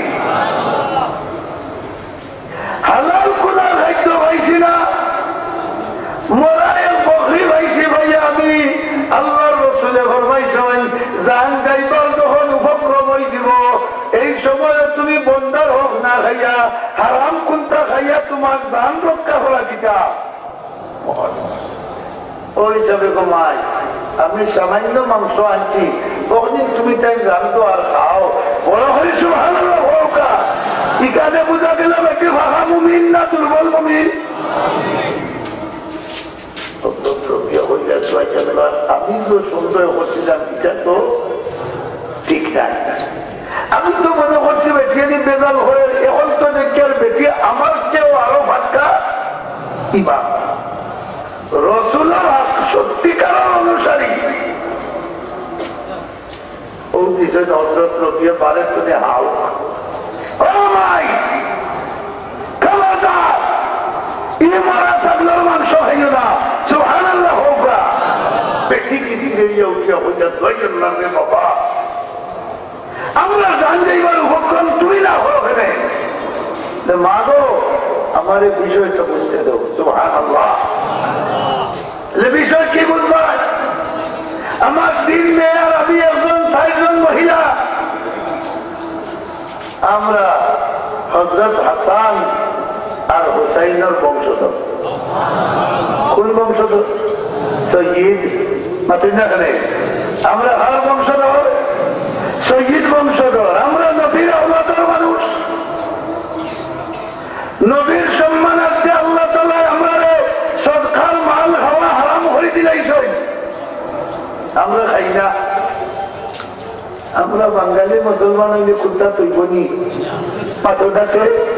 হালাল কুনু খাদ্য পাইছি না। মরা এক বকরি পাইছি, পাইয়া আমি আল্লাহর রসুলে ফরমাইছইন, জান যাইবার যখন উপক্রম অইযিবো, এই সময় তুমি বন্দার হক না খাইয়া, হারাম কুন্তা খাইয়া তুমার জান রক্ষা করা কিতা? ওই হিসাবে গো মাই, আমি সামান্য মাংস আনছি, তখন তুমি তাই রান্ধো আর খাও। বড় করি সুবহানাল্লাহ কওকা। ইখানে বুঝা গেল বেটি ফাঁকা মুমিন না দুর্বল মুমিন? অত্যন্ত প্রিয় হইয়া জয় জানলাম। আমি তো সন্দেহ করছিলাম, এটা তো ঠিক নাই। আমি তো মনে করছি বেটি যদি বেজাল করে, এখন তো দেখি আর বেটি আমার চেয়েও আরো ফাক্কা ইমান। রসুলর হক সত্যিকারের অনুসারী। ও দিছে হযরত রবিয়া বারে তুমি হাও। ও মাই, খবরদার, ই মরা ছাগলর মাংস খাইও না। সুবহানাল্লাহ কওকা। বেটি কি ফিরে উঠিয়া হইয়া দোয়াই আল্লাহ রে বাবা। জান যাইবার উপক্রম তুমি না হও কেনে? যে মা গো, আমার এই বিষয়টা বুঝতে দাও। সুবহানাল্লাহ। যে বিষয় কি বুঝবা? আমার তিন মেয়ে আর আমি একজন, চারজন মহিলা। আমরা হযরত হাসান আর হুসাইনর বংশধর। কোন বংশধর? সৈয়দ। মাতইন না কেনে? আমরা কার বংশধর? সৈয়দ বংশধর। আমরা নবীর আওলাদর মানুষ। নবীর সম্মানার্থে আল্লাহ তাআলায় আমরারে সদকার মাল খাওয়া হারাম করি দিলাইছইন। আমরা খাই না। আমরা বাঙালি মুসলমান অইলে কুন্তা তৈব নি? পাথর ডাকে।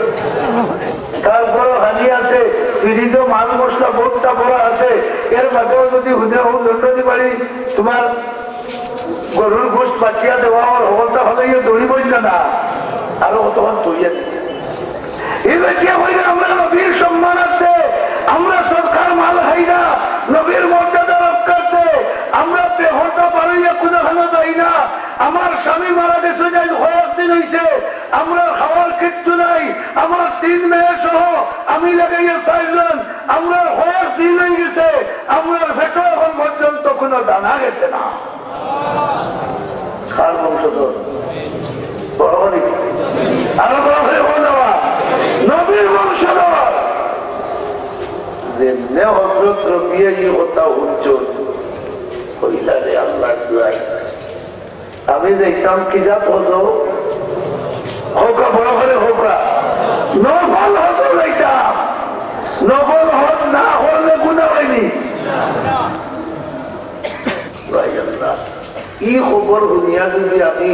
তারপরও হানি আছে, ফ্রিজো মাল মশলা বউততা ভরা আছে, এর বাদেও যদি হুনে হউ লন্ডনী বাড়ি তুমার গরুর গোশত বাচিয়া দেওয়া অর, হকলতা ফালাইয়া দৌড়ি বইল না, আরো কতক্ষণ তৈয়া দিতে। এই ব্যক্তি কইরা আমরা নবীর সম্মানার্থে আমরা সদকার মাল খাই না, নবীর মর্যাদা রক্ষার্থে আমরা বেপর্দা পার অইয়া কুনুখানো যাই না। আমার স্বামী মারা গেছে, আইজ কয়েকদিন অইছে, আমরার খাওয়ার কিচ্ছু নাই। আমার তিন মেয়ে সহ আমি লাগাইয়া চাইরজন, আমরার কয়েকদিন অই গেছে, আমরার পেটো এখন পর্যন্ত কুনু দানা গেছে না। কার বংশধর? বড় করি। আরো বড় করি বল বাবা। নবীর বংশধর। যেমনে হযরত রবিয়ে ই কথা হুনছইন, কইলা রে আল্লাহর দুয়াই, আমি যাইতাম কি জাত হজ? কউক্কা, বড় করি কউক্কা। নফল হজ যাইতাম। নফল হজ না করলে গুনাহ অয়নি? ভাই আল্লাহ, ই খবর হুনিয়া যদি আমি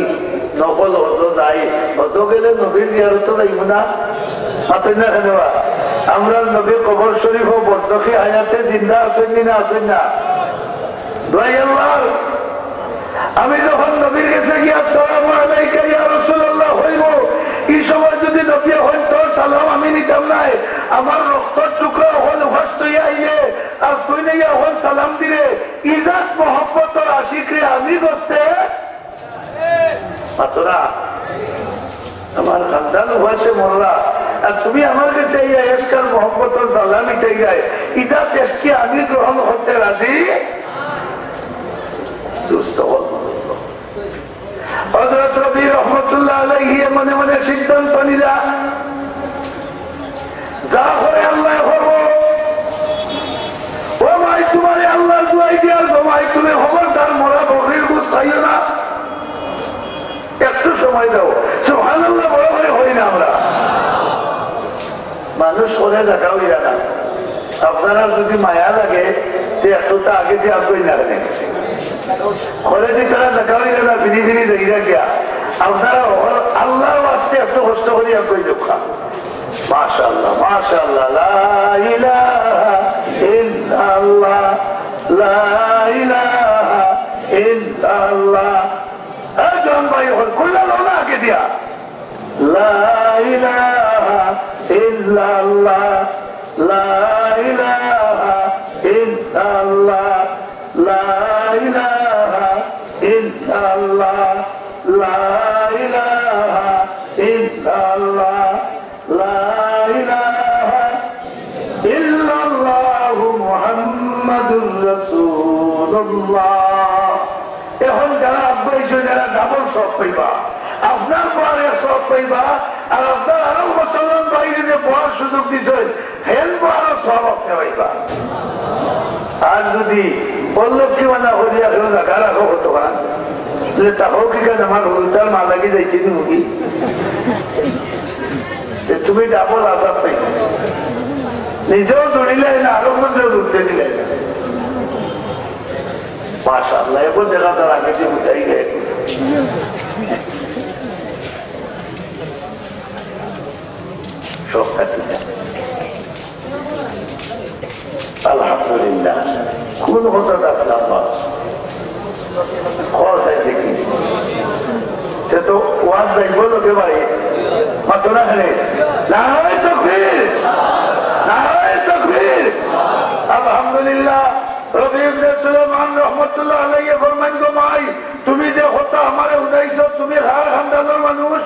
নফল হজ যাই, হজ গেলে নবীর জিয়ারতো যাইমু না? মাতইন না কেনে বা? আমরার নবী কবর শরীফো বরজখি হায়াতে জিন্দা আছইন নি না আছইন না? ভাই আল্লাহ, আমি যখন নবীর গেছে গিয়া "আসসালামু আলাইকা ইয়া রাসূলুল্লাহ" কইমু, ই সময় যদি নবীয়ে কইন, "তোর সালাম আমি নিতাম নায়, আমার রক্তর টুকরা অকল উপাস অইয়া আইলে, আর তুই নাইয়া অখন সালাম দিরে, ই জাত মহব্বতর আশিকরে আমি গস্তে।" মাতরা, আমার খান্দান উপাসে মররা, আর তুমি আমার গেছে আইয়া এশক আর মহব্বতর জ্বালা মিটাইরায়, ই জাত এশকে আমি গ্রহণ করতে রাজি। দুস্ত অকল, হযরত রবি রহমতুল্লাহ আলাইহি মনে মনে সিদ্ধান্ত নিলা, যা করে আল্লায় করবো। ও মাই, তুমারে আল্লাহর দুয়াই দিয়ার গো মাই, তুমি খবরদার মরা বকরির গোশত খাইও না। একটু সময় দাও। সুবহানাল্লাহ বড় করি কই না আমরা? মানুষ করে দেখা অইরা না। আপনারার যদি মায়া লাগে, তে একটু তা আগে দিয়া আগুই না কেনে? করে দি তারা দেখা অইরা না, ফিরি ফিরি যাইরা গিয়া। আপনারা অকল আল্লাহর ওয়াস্তে একটু কষ্ট করি আগুই যাউক্কা। মাশাআল্লাহ, মাশাআল্লাহ, লা ইলাহা ইল্লাল্লাহ, লা ইলাহা ইল্লাল্লাহ। এ জন ভাই অকল, খুললা লও না আগে দিয়া। লা ইলাহা ইল্লাল্লাহ, লা ইলাহা ইল্লাল্লাহ, লা ইলাহা ইল্লাল্লাহ, লা ইলাহা ইল্লাল্লাহ, লা ইলাহা ইল্লাল্লাহু মুহাম্মাদুর রাসূলুল্লাহ। এখন যারা আগুয়াইছইন, এরা ডাবল সওয়াব পাইবা। আপনার বওয়ার এক সওয়াব পাইবা, আর আপনার আরো মুসলমান ভাইরে যে বওয়ার সুযোগ দিছইন, হেন বওয়ারও সওয়াব আপনে পাইবা। আর যদি বললো কি মানে করিয়া কেউ জাগা রাখো হতো না, যে তাহো কি কেন আমার হুরুতার মা লাগি যাইতে নি মুখি? যে তুমি ডাবল আজাব পাইবা। নিজেও দৌড়িলাই না, আরো বললেও দৌড়তে দিলাই না। মাশাআল্লাহ, এখন দেখা তার আগে যে উঠাই দেয়। সব কাটি দেয়। আলহামদুলিল্লাহ। কোন কথাটা আসলে আমার? খরচ হয় দেখি। সে তো ওয়াজ যাইব লোকে বাড়ি। মাত্র না খালি। নারায়ে তাকবীর। নারায়ে তাকবীর। আলহামদুলিল্লাহ। রবি ইবনে সুলাইমান রহমতুল্লাহ আলাইহি ফরমান, "গো মাই, তুমি যে কথা আমারে হুনাইছো, তুমি কার খান্দানর মানুষ,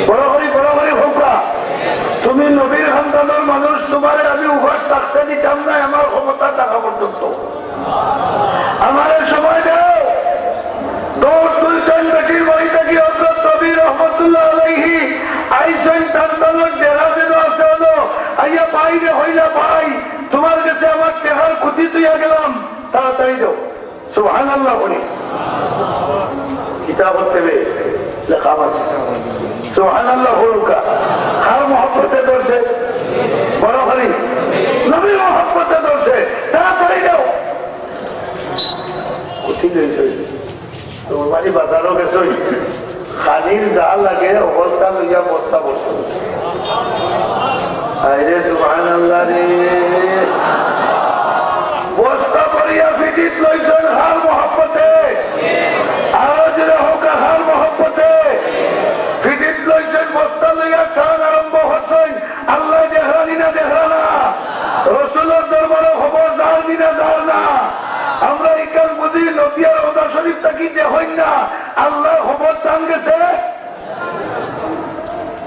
বড় করি, বড় করি কউক্কা। তুমি নবীর খানদানর মানুষ, তুমারে আমি উপাস থাকতে দিতাম না আমার ক্ষমতা থাকা পর্যন্ত। আমারে সময় দেও। দৌড় তুলছইন বেটির বাড়ি থাকি হযরত নবী রহমতুল্লাহ আলাইহি, আইছইন তান তানর ডেরা যেন আছে অনো, আইয়া ভাইরে কইলা, "ভাই, তুমার গেছে আমার টেকার খুঁটি থইয়া গেলাম, তাড়াতাড়ি দেও।" সুবহানাল্লাহ করি। কিতাবত দেবে, লেখা আছে। সুবহানাল্লাহ কউক্কা। কার মহব্বতে ধরছে? বড় করি। নবীর মহব্বতে ধরছে। তাড়াতাড়ি দেও। কঠিন অইছে। তো মানে বাজারও গেছে। খানির যা লাগে, অবস্থা লইয়া বস্তা ভরছে। আরে সুবহানাল্লাহ রে। বস্তা ভরিয়া ফিটিত লইছইন কার মহব্বতে? আরো জোরে কউক্কা, কার মহব্বতে? ফিটিত লইছইন, বস্তা লইয়া টান আরম্ভ করছইন। আল্লায় দেখরা নি না দেখরা না? রসুলর দরবারো খবর যার নি না যার না? আমরা ইখান বুঝি, নবী আর রওজা শরীফ থাকি দেখইন না, আল্লার খবর তান গেছে।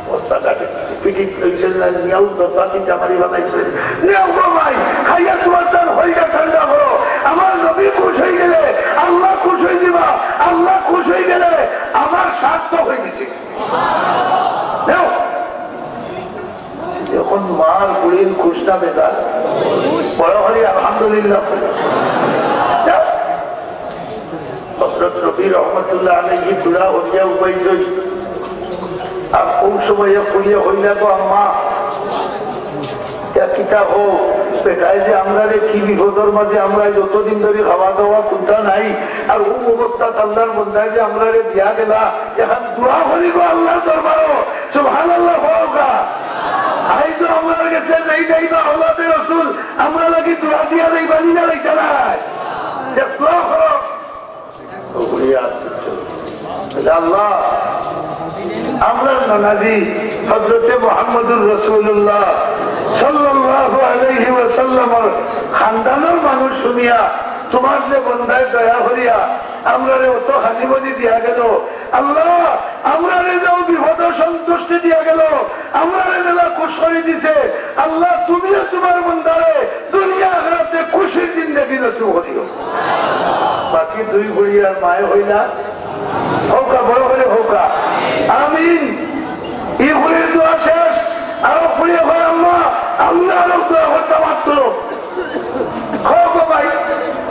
বস্তা কাটে, পিঠিত লইছইন না, নিয়াও দরজা পিটা মারি বানাইছইন। নিয়াও গো ভাই, খাইয়া তুমার তান হইটা ঠান্ডা করো। আমার নবী খুশ অইগেলে আল্লা খুশ অইযিবা, আল্লা খুশ অইগেলে আমার সার্থক অইগেছে। নেও। এখন মার পুড়ির খুশ না বেজার? বড় করি আলহামদুলিল্লাহ। নেও। হযরত রবি রহমতুল্লাহ আলাইহি বুড়া অইয়া উবাইছইন। আর অউ সময় এক পুড়িয়ে কইলা, "গো আম্মা, ইতা কিতা কও? বেটায় যে আমরারে কি বিপদর মাঝে, আমরা যতদিন ধরি খাওয়া দাওয়া কুন্তা নাই, আর অউ অবস্থাত আল্লার বন্দায় যে আমরারে দিয়া গেলা, এখন দোয়া করি গো আল্লার দরবারো।" সুবহানাল্লাহ কউক্কা। আইজ আমরার গেছে যেই যাইবা আওলাদে রসুল, আমরার লাগি দোয়া দিয়া যাইবা নি না যাইতা নায়? যে দোয়া করো। আল্লাহ, আমরার ননাজি হযরতে মুহাম্মদুর রাসূলুল্লাহ সাল্লাল্লাহু আলাইহি ওয়াসাল্লামর খানদানর মানুষ হুনিয়া তুমার যে বন্দায় দয়া করিয়া আমরারে অত হানি মনি দিয়া গেল, আল্লাহ, আমরারে যে বিপদ সন্তুষ্টি দিয়া গেল, আমরারে যেলা খুশ করি দিছে, আল্লাহ, তুমিও তুমার বন্দারে দুনিয়া আখিরাতে খুশির জিন্দেগি নসিব করিও। বাকি দুই ফুড়িয়ার মায়ে কইলা, কউক্কা, বড় করি কউক্কা, আমিন। ই ফুড়ির দোয়া শেষ, আরো ফুড়িয়ে কয়, আম্মা, আমি আরো দোয়া করতাম মাত্র। কও গো ভাই,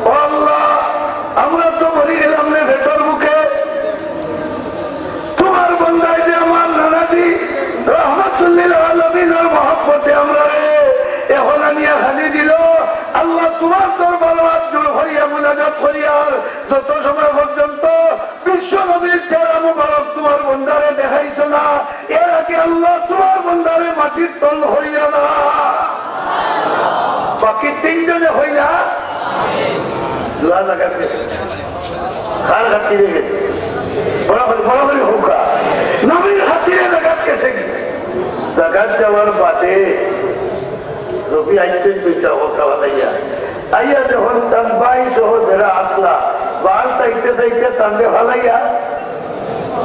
ও আল্লাহ, আমরা তো মরি গেলাম রে পেটর ভুকে। তুমার বন্দায় যে আমার নানাজি রহমাতুল্লিল আলামিনর মহব্বতে আমরারে এখন আনিয়া খানি দিল। আল্লাহ, তুমার দরবারো আত জোড় করিয়া মুনাজাত করিয়ার, যত সময় পর্যন্ত বিশ্ব নবীর চেহারা মুবারক তুমার বন্দারে দেখাইছো না, এর আগে আল্লাহ তুমার বন্দারে মাটির তল করিও না। বাকি তিনজনে কইলা, দোয়া জাগাত গেছে। কার খাতিরে গেছে? বড় করি, বড় করি কউক্কা। নবীর খাতিরে জাগাত গেছে কি? জাগাত যাওয়ার বাদে রবি আইছইন দুইটা কথা বানাইয়া। আইয়া যখন তান ভাই সহ যেরা আছলা, বার চাইতে চাইতে তানরে ফালাইয়া,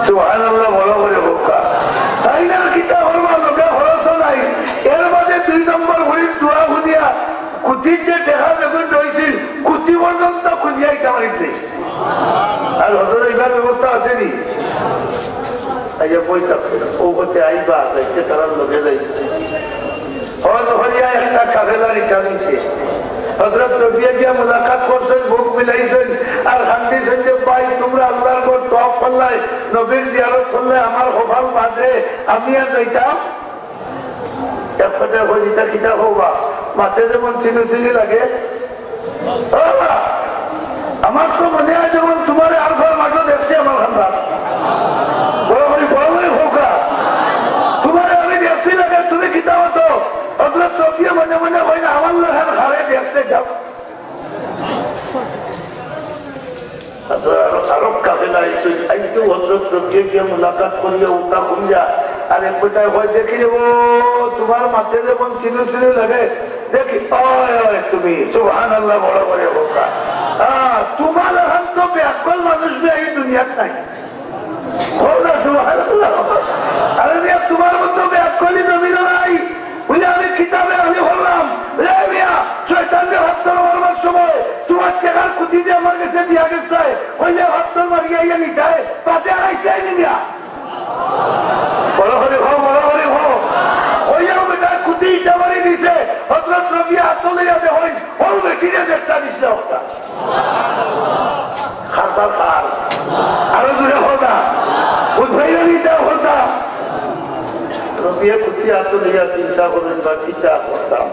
সুবহানাল্লাহ, বড় করি কউক্কা। তাইন আর কিতা করবা, লগে খরচও নাই। এর বাদে দুই নম্বর ফুড়ির দোয়া হুনিয়া, খুঁটির যে টেকা যখন রইছিল, খুঁটি পর্যন্ত খুলিয়া ইটা মারিত লইছে। আর হজরত ইবার ব্যবস্থা আছে নি? আইয়া বই থাকছে, ও হতে আইবা, যাইতে তারার লগে যাইতে। হজ করিয়া একটা কাফেলা return অইছে। হযরত রবিয়ে গিয়া মুলাকাত করছইন, বুক মিলাইছইন, আর কান্দিছইন যে, "ভাই, তুমরা আল্লার ঘর তওয়াফ করলায়, নবীর জিয়ারত করলায়, আমার কপাল বাদ রে, আমি আর যাইতাম?" এক কথায় কই, "ইতা কিতা কও বা? মাতে যেমন চিনু চিনু লাগে।" ও বা, আমার তো মনে অয় যেমন তুমারে আরফার মাঠো দেখছি আমার খান্দান। বড় করি, বড় করি কউক্কা। তুমারে আমি দেখছি লাগে, তুমি কিতা মাতো? হযরত রবিয়ে মনে মনে কইন, "আমার লাখান কারে দেখছে, যাও।" আরো, আরো কাফেলা আইছে, আইতো হযরত রবিয়ে গিয়া মুলাকাত করিয়া, উতা করিয়া, আর এক বেটায় কয়, "দেখি রে, ও তুমার মাতে যেমন চিনু চিনু লাগে, দেখি, অয়, অয় তুমি, সুবহানাল্লাহ, বড় করি কউক্কা। আ, তুমার লাখান তো বেআক্কল মানুষ বে ই দুনিয়াত নাই।" কও না সুবহানাল্লাহ। আরে মিয়া, তুমার মতো বেআক্কলি জমিনো নাই। বুলে, "আমি কিতাবে আলি করলাম।" রে মিয়া, শয়তানরে পাথর মারবার সময় তুমার টেকার কুতি দিয়া আমার গেছে দিয়া গেছলায়, কইলে পাথর মারিয়া ইয়া নিতায়, বাদে আইছলায় নি মিয়া? বড় করি কও, বড় করি কও। কইয়াও বেটার কুতি ইটা মারি দিছে, হযরত রবিয়ে আতো লইয়া দেখইন, অউ বেটিরে দেখতা দিছলা অখটা। খাতা খার। আরো জোরে কও না। বুঝাইয়া দিতা কথা। রবিয়ে কুতি আতো লইয়া চিন্তা করইন বা কিতা করতাম।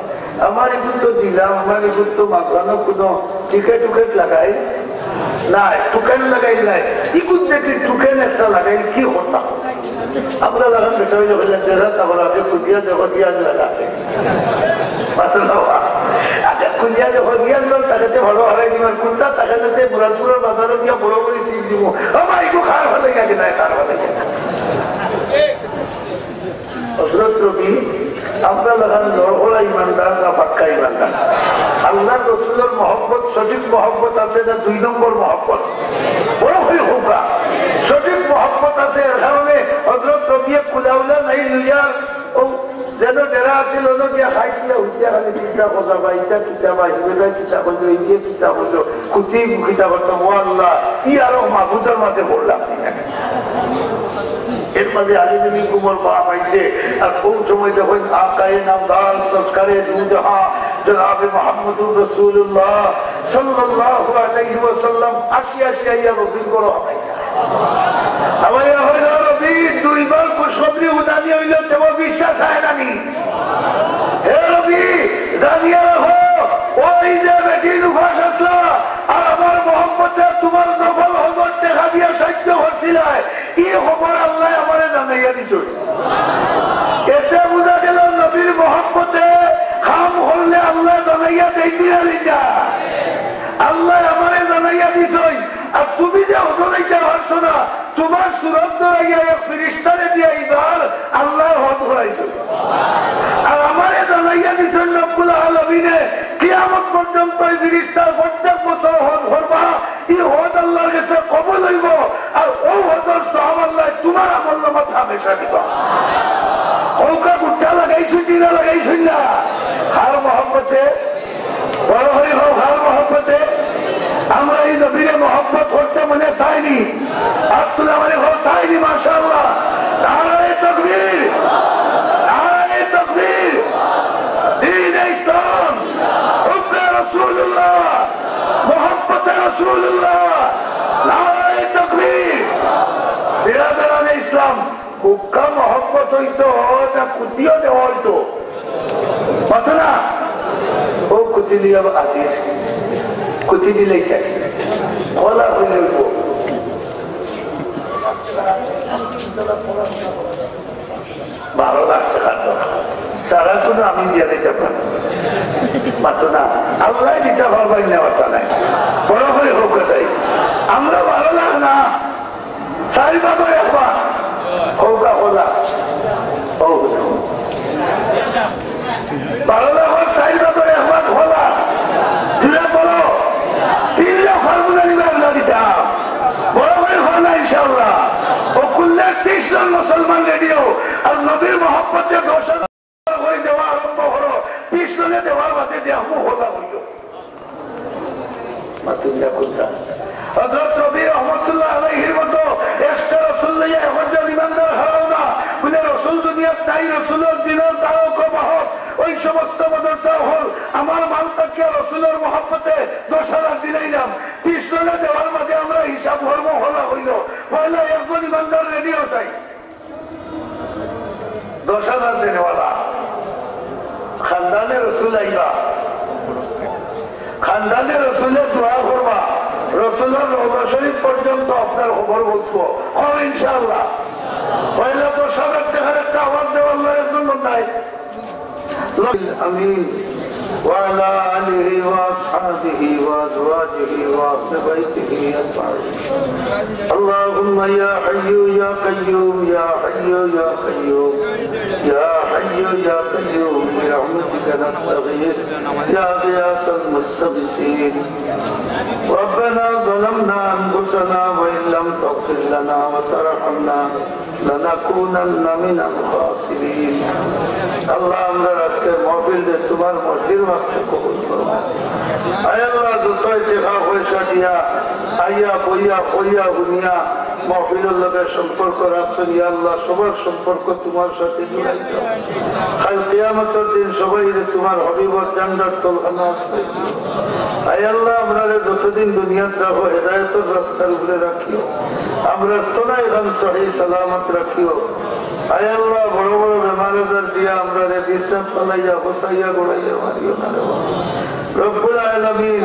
আমার এগুর তো দিলাম, আমার এগুর তো মাগলানো কুনু টিকেট উকেট লাগাই নাই, টোকেন লাগাই নাই। ইগুর দেখি টোকেন একটা লাগাই কি করতাম? আমরা লাগান বেটা অইলে কইলে, "দেরা তারপর আগে খুঁজিয়া দেখো, দিয়া আনলা লাগে।" মাতলা বা। আগে খুঁজিয়া দেখো, দিয়া আনলা, তাকে তে ভালো হারাই দিবার, কুনটা তাকে তে মুরাদপুরের বাজারো গিয়া বড় করি সিল দিব। ও ভাই, ইগু খার ভালো লাগে না, খার ভালো লাগে। হযরত রবি, আমরা লাখান লড়খড়া ইমানদার না পাক্কা ইমানদার? আল্লাহর রসুলের মহব্বত, সঠিক মহব্বত আছে না দুই নম্বর মহব্বত? বড় করি কউক্কা। সঠিক মহব্বত আছে, এর কারণে হযরত রবিয়ে কুলাউলা নাই লইয়া ও যেন ডেরা আছিল, অনো গিয়া খাই দিয়া উঠিয়া খালি চিন্তা করলা, বা ইটা কিতা, বা হিগুলা কিতা কইলো, ইগুয়ে কিতা কইলো, কুতি কিতা করতাম, ও আল্লাহ, ই আরো মাবুদর মাঝে পড়লাম। এর মাঝে আলী নবী কুমর বাপ আইছে, আর কোন সময় যখন আকায়ে নামদার সরকারে দু জাহান জনাবে মুহাম্মদুর রাসূলুল্লাহ সাল্লাল্লাহু আলাইহি ওয়াসাল্লাম আসি আসি আইয়া রবির ঘরো হামাইয়া। হামাইয়া কইলা, "রবি, দুইবার খুশখবরি হুনানি অইলো, তেও বিশ্বাস অয় না নি? হে রবি, জানিয়া রাখো, ওই যে বেটিন উপাস আছলা, আর আমার মহব্বতে তুমার নফল হজর টেকা দিয়া সাহায্য করছিলায়, ই খবর আল্লায় আমারে জানাইয়া দিছইন।" এতে বুঝা গেল, নবীর মহব্বতে কাম করলে আল্লায় জানাইয়া দেইন নি না? আল্লায় আমারে জানাইয়া দিছইন। আর তুমি যে হজো যাইতা পারছো না, তুমার সুরত ধরাইয়া এক ফিরিস্তারে দিয়া ইবার আল্লায় হজ করাইছইন। আর আমারে জানাইয়া দিছইন রব্বুল আলামিনে, কিয়ামত পর্যন্ত ই ফিরিস্তায় প্রত্যেক বছর হজ করবা, ই হজ আল্লাহর গেছে কবুল অইবো, আর অউ হজর সওয়াব আল্লায় তুমার আমলনামাত হামেশা দিবা। কউক্কা গুট্টা লাগাইছইন নি না লাগাইছইন না? কার মহব্বতে? বড় করি কও, কার মহব্বতে? আমরা ই নবীরে মহব্বত করতে মনে চাই নি? আত তুলা মারি কও, চাই নি, মাশাআল্লাহ। নারায়ে তাকবীর, নারায়ে তাকবীর। দ্বীনে ইসলাম, হুব্বে রাসূলুল্লাহ, মুহাব্বতে রাসূলুল্লাহ, নারায়ে তাকবীর। বিরাদরানে ইসলাম, কউক্কা মহব্বত অইতো না কুতিও দেওয়া অইতো? মাতো না। অউ কুতি লইয়া আজি কুতি দিলে কেনে? কলা কইলে অইবো। বারো লাখ টেকার দরকার। সারা কুনু আমি দিয়া দিতাম পারি। মাতো না। আল্লায় দিতা পারবা, ইন্না পারতা নায়। বড় করি কউক্কা চাই। আমরা বারো লাখ না, চাইর ভাগর এক ভাগ। কউক্কা কলা। অউ। বারো লাখর চাইর ভাগর এক ভাগ কলা। জুরে বলো। তিন লাখ ফার্মুলা নিবা আমরা দিতাম। বড় করি কও না ইনশাআল্লাহ। অউ কুল্লে তিরিশ জন মুসলমান রেডিও। আর নবীর মহব্বতে দশ হাজার করি দেওয়া আরম্ভ করো। তিরিশ জনে দেওয়ার বাদে দেখমু কলা অইলো। মাতুল্লাহ কুদ্দা। হযরত রবি রহমতুল্লাহ আলাইহির মতো এশকে রসুল লইয়া একজন ইমানদার হারাও না। বুলে, "রসুল দুনিয়াত নাই, রসুলর দ্বীনর দাওয়াত ও বাহক, ওই সমস্ত মাদ্রাসা অকল আমার মাল থাকিয়া রসুলর মহব্বতে দশ হাজার দিলাইলাম।" তিরিশ জনে দেওয়ার মাঝে আমরা হিসাব করমু কলা অইলো। পয়লা একজন ইমানদার রেডি অও চাই। দশ হাজার দেনেওয়ালা। খান্দানে রসুল আইবা। খান্দানে রসুলে দোয়া করবা। রসুলর রওজা শরীফ পর্যন্ত আপনার খবর পৌঁছবো। কও ইনশাআল্লাহ। পয়লা দশ হাজার টেকার একটা আওয়াজ দেওয়ার লাগি একজন নাই। আমিন। وعلى آله وأصحابه وأزواجه وأهل بيته أجمعين. اللهم يا حي يا قيوم، يا حي يا قيوم، يا حي يا قيوم، برحمتك نستغيث يا غياث المستغيثين. ربنا ظلمنا أنفسنا وإن لم تغفر لنا وترحمنا لنكونن من الخاسرين. আল্লাহ, আমরার আজকের মাহফিলরে তোমার মর্জির ওয়াস্তে কবুল করো। আয় আল্লাহ, যত টেকা পয়সা দিয়া আইয়া বইয়া কইয়া হুনিয়া মাহফিলর লগে সম্পর্ক রাখছইন, ইয়া আল্লাহ, সবার সম্পর্ক তোমার সাথে জুড়াই দাও। কাল কিয়ামতর দিন সবাইরে তোমার হাবিবর জান্নাতর তলখানো আশ্রয় দিও। আয় আল্লাহ, আমরারে যতদিন দুনিয়াত রাখো, হেদায়েতর রাস্তার উপরে রাখিও। আমরার তনাই খান সহি সালামত রাখিও। আয় আল্লাহ, বড় বড় বেমার আজার দিয়া আমরারে বিছনাত ফালাইয়া, বসাইয়া, গড়াইয়া মারিও না রে বাবা। রব্বুল আলামিন,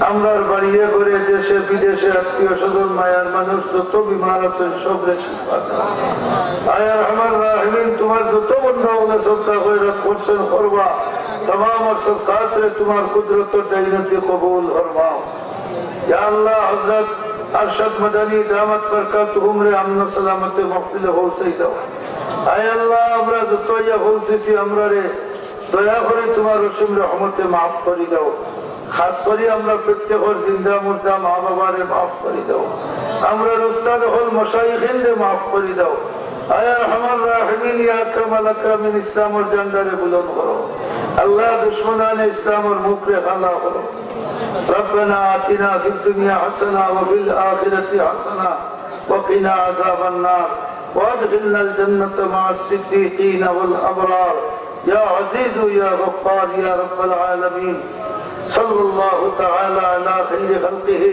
আমরার বাড়িয়ে ঘরে, দেশে বিদেশে, আত্মীয় স্বজন, মায়ার মানুষ যত বিমার আছইন, সবরে শিফা দাও। আয় আরহামার রাহিমিন, তোমার যত বন্দা অকলে সদকা খয়রাত করছইন, করবা, তামাম সদকাতরে তোমার কুদরতর ডাইনাতে কবুল ফরমাও। ইয়া আল্লাহ, হযরত আরশাদ মাদানী দামাত বারকাতুহুমরে আমন সালামতে মাহফিলে পৌঁছাই দাও। আয় আল্লাহ, আমরা যত ইয়া পৌঁছেছি, আমরারে দয়া করি তোমার অসীম রহমতে মাফ করি দাও। খাস করি আমরা প্রত্যেকর জিন্দা মুর্দা মা বাবারে মাফ করি দাও। আমরার উস্তাদ অকল মশাইখিনরে মাফ করি দাও। আয় আরহামার রাহিমিন, ইয়া আকরামাল আকরামিন, ইসলামর ঝান্ডারে বুলন্দ করো। আল্লাহ, দুশমনানে ইসলামর মুখরে কালা করো। ربنا آتنا في الدنيا حسنة وفي الآخرة حسنة وقنا عذاب النار وأدخلنا الجنة مع الصديقين والأبرار يا عزيز يا غفار يا رب العالمين. صلى الله تعالى على خير خلقه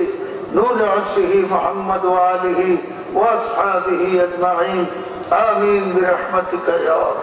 نور عرشه محمد وآله وأصحابه أجمعين. آمين برحمتك يا رب.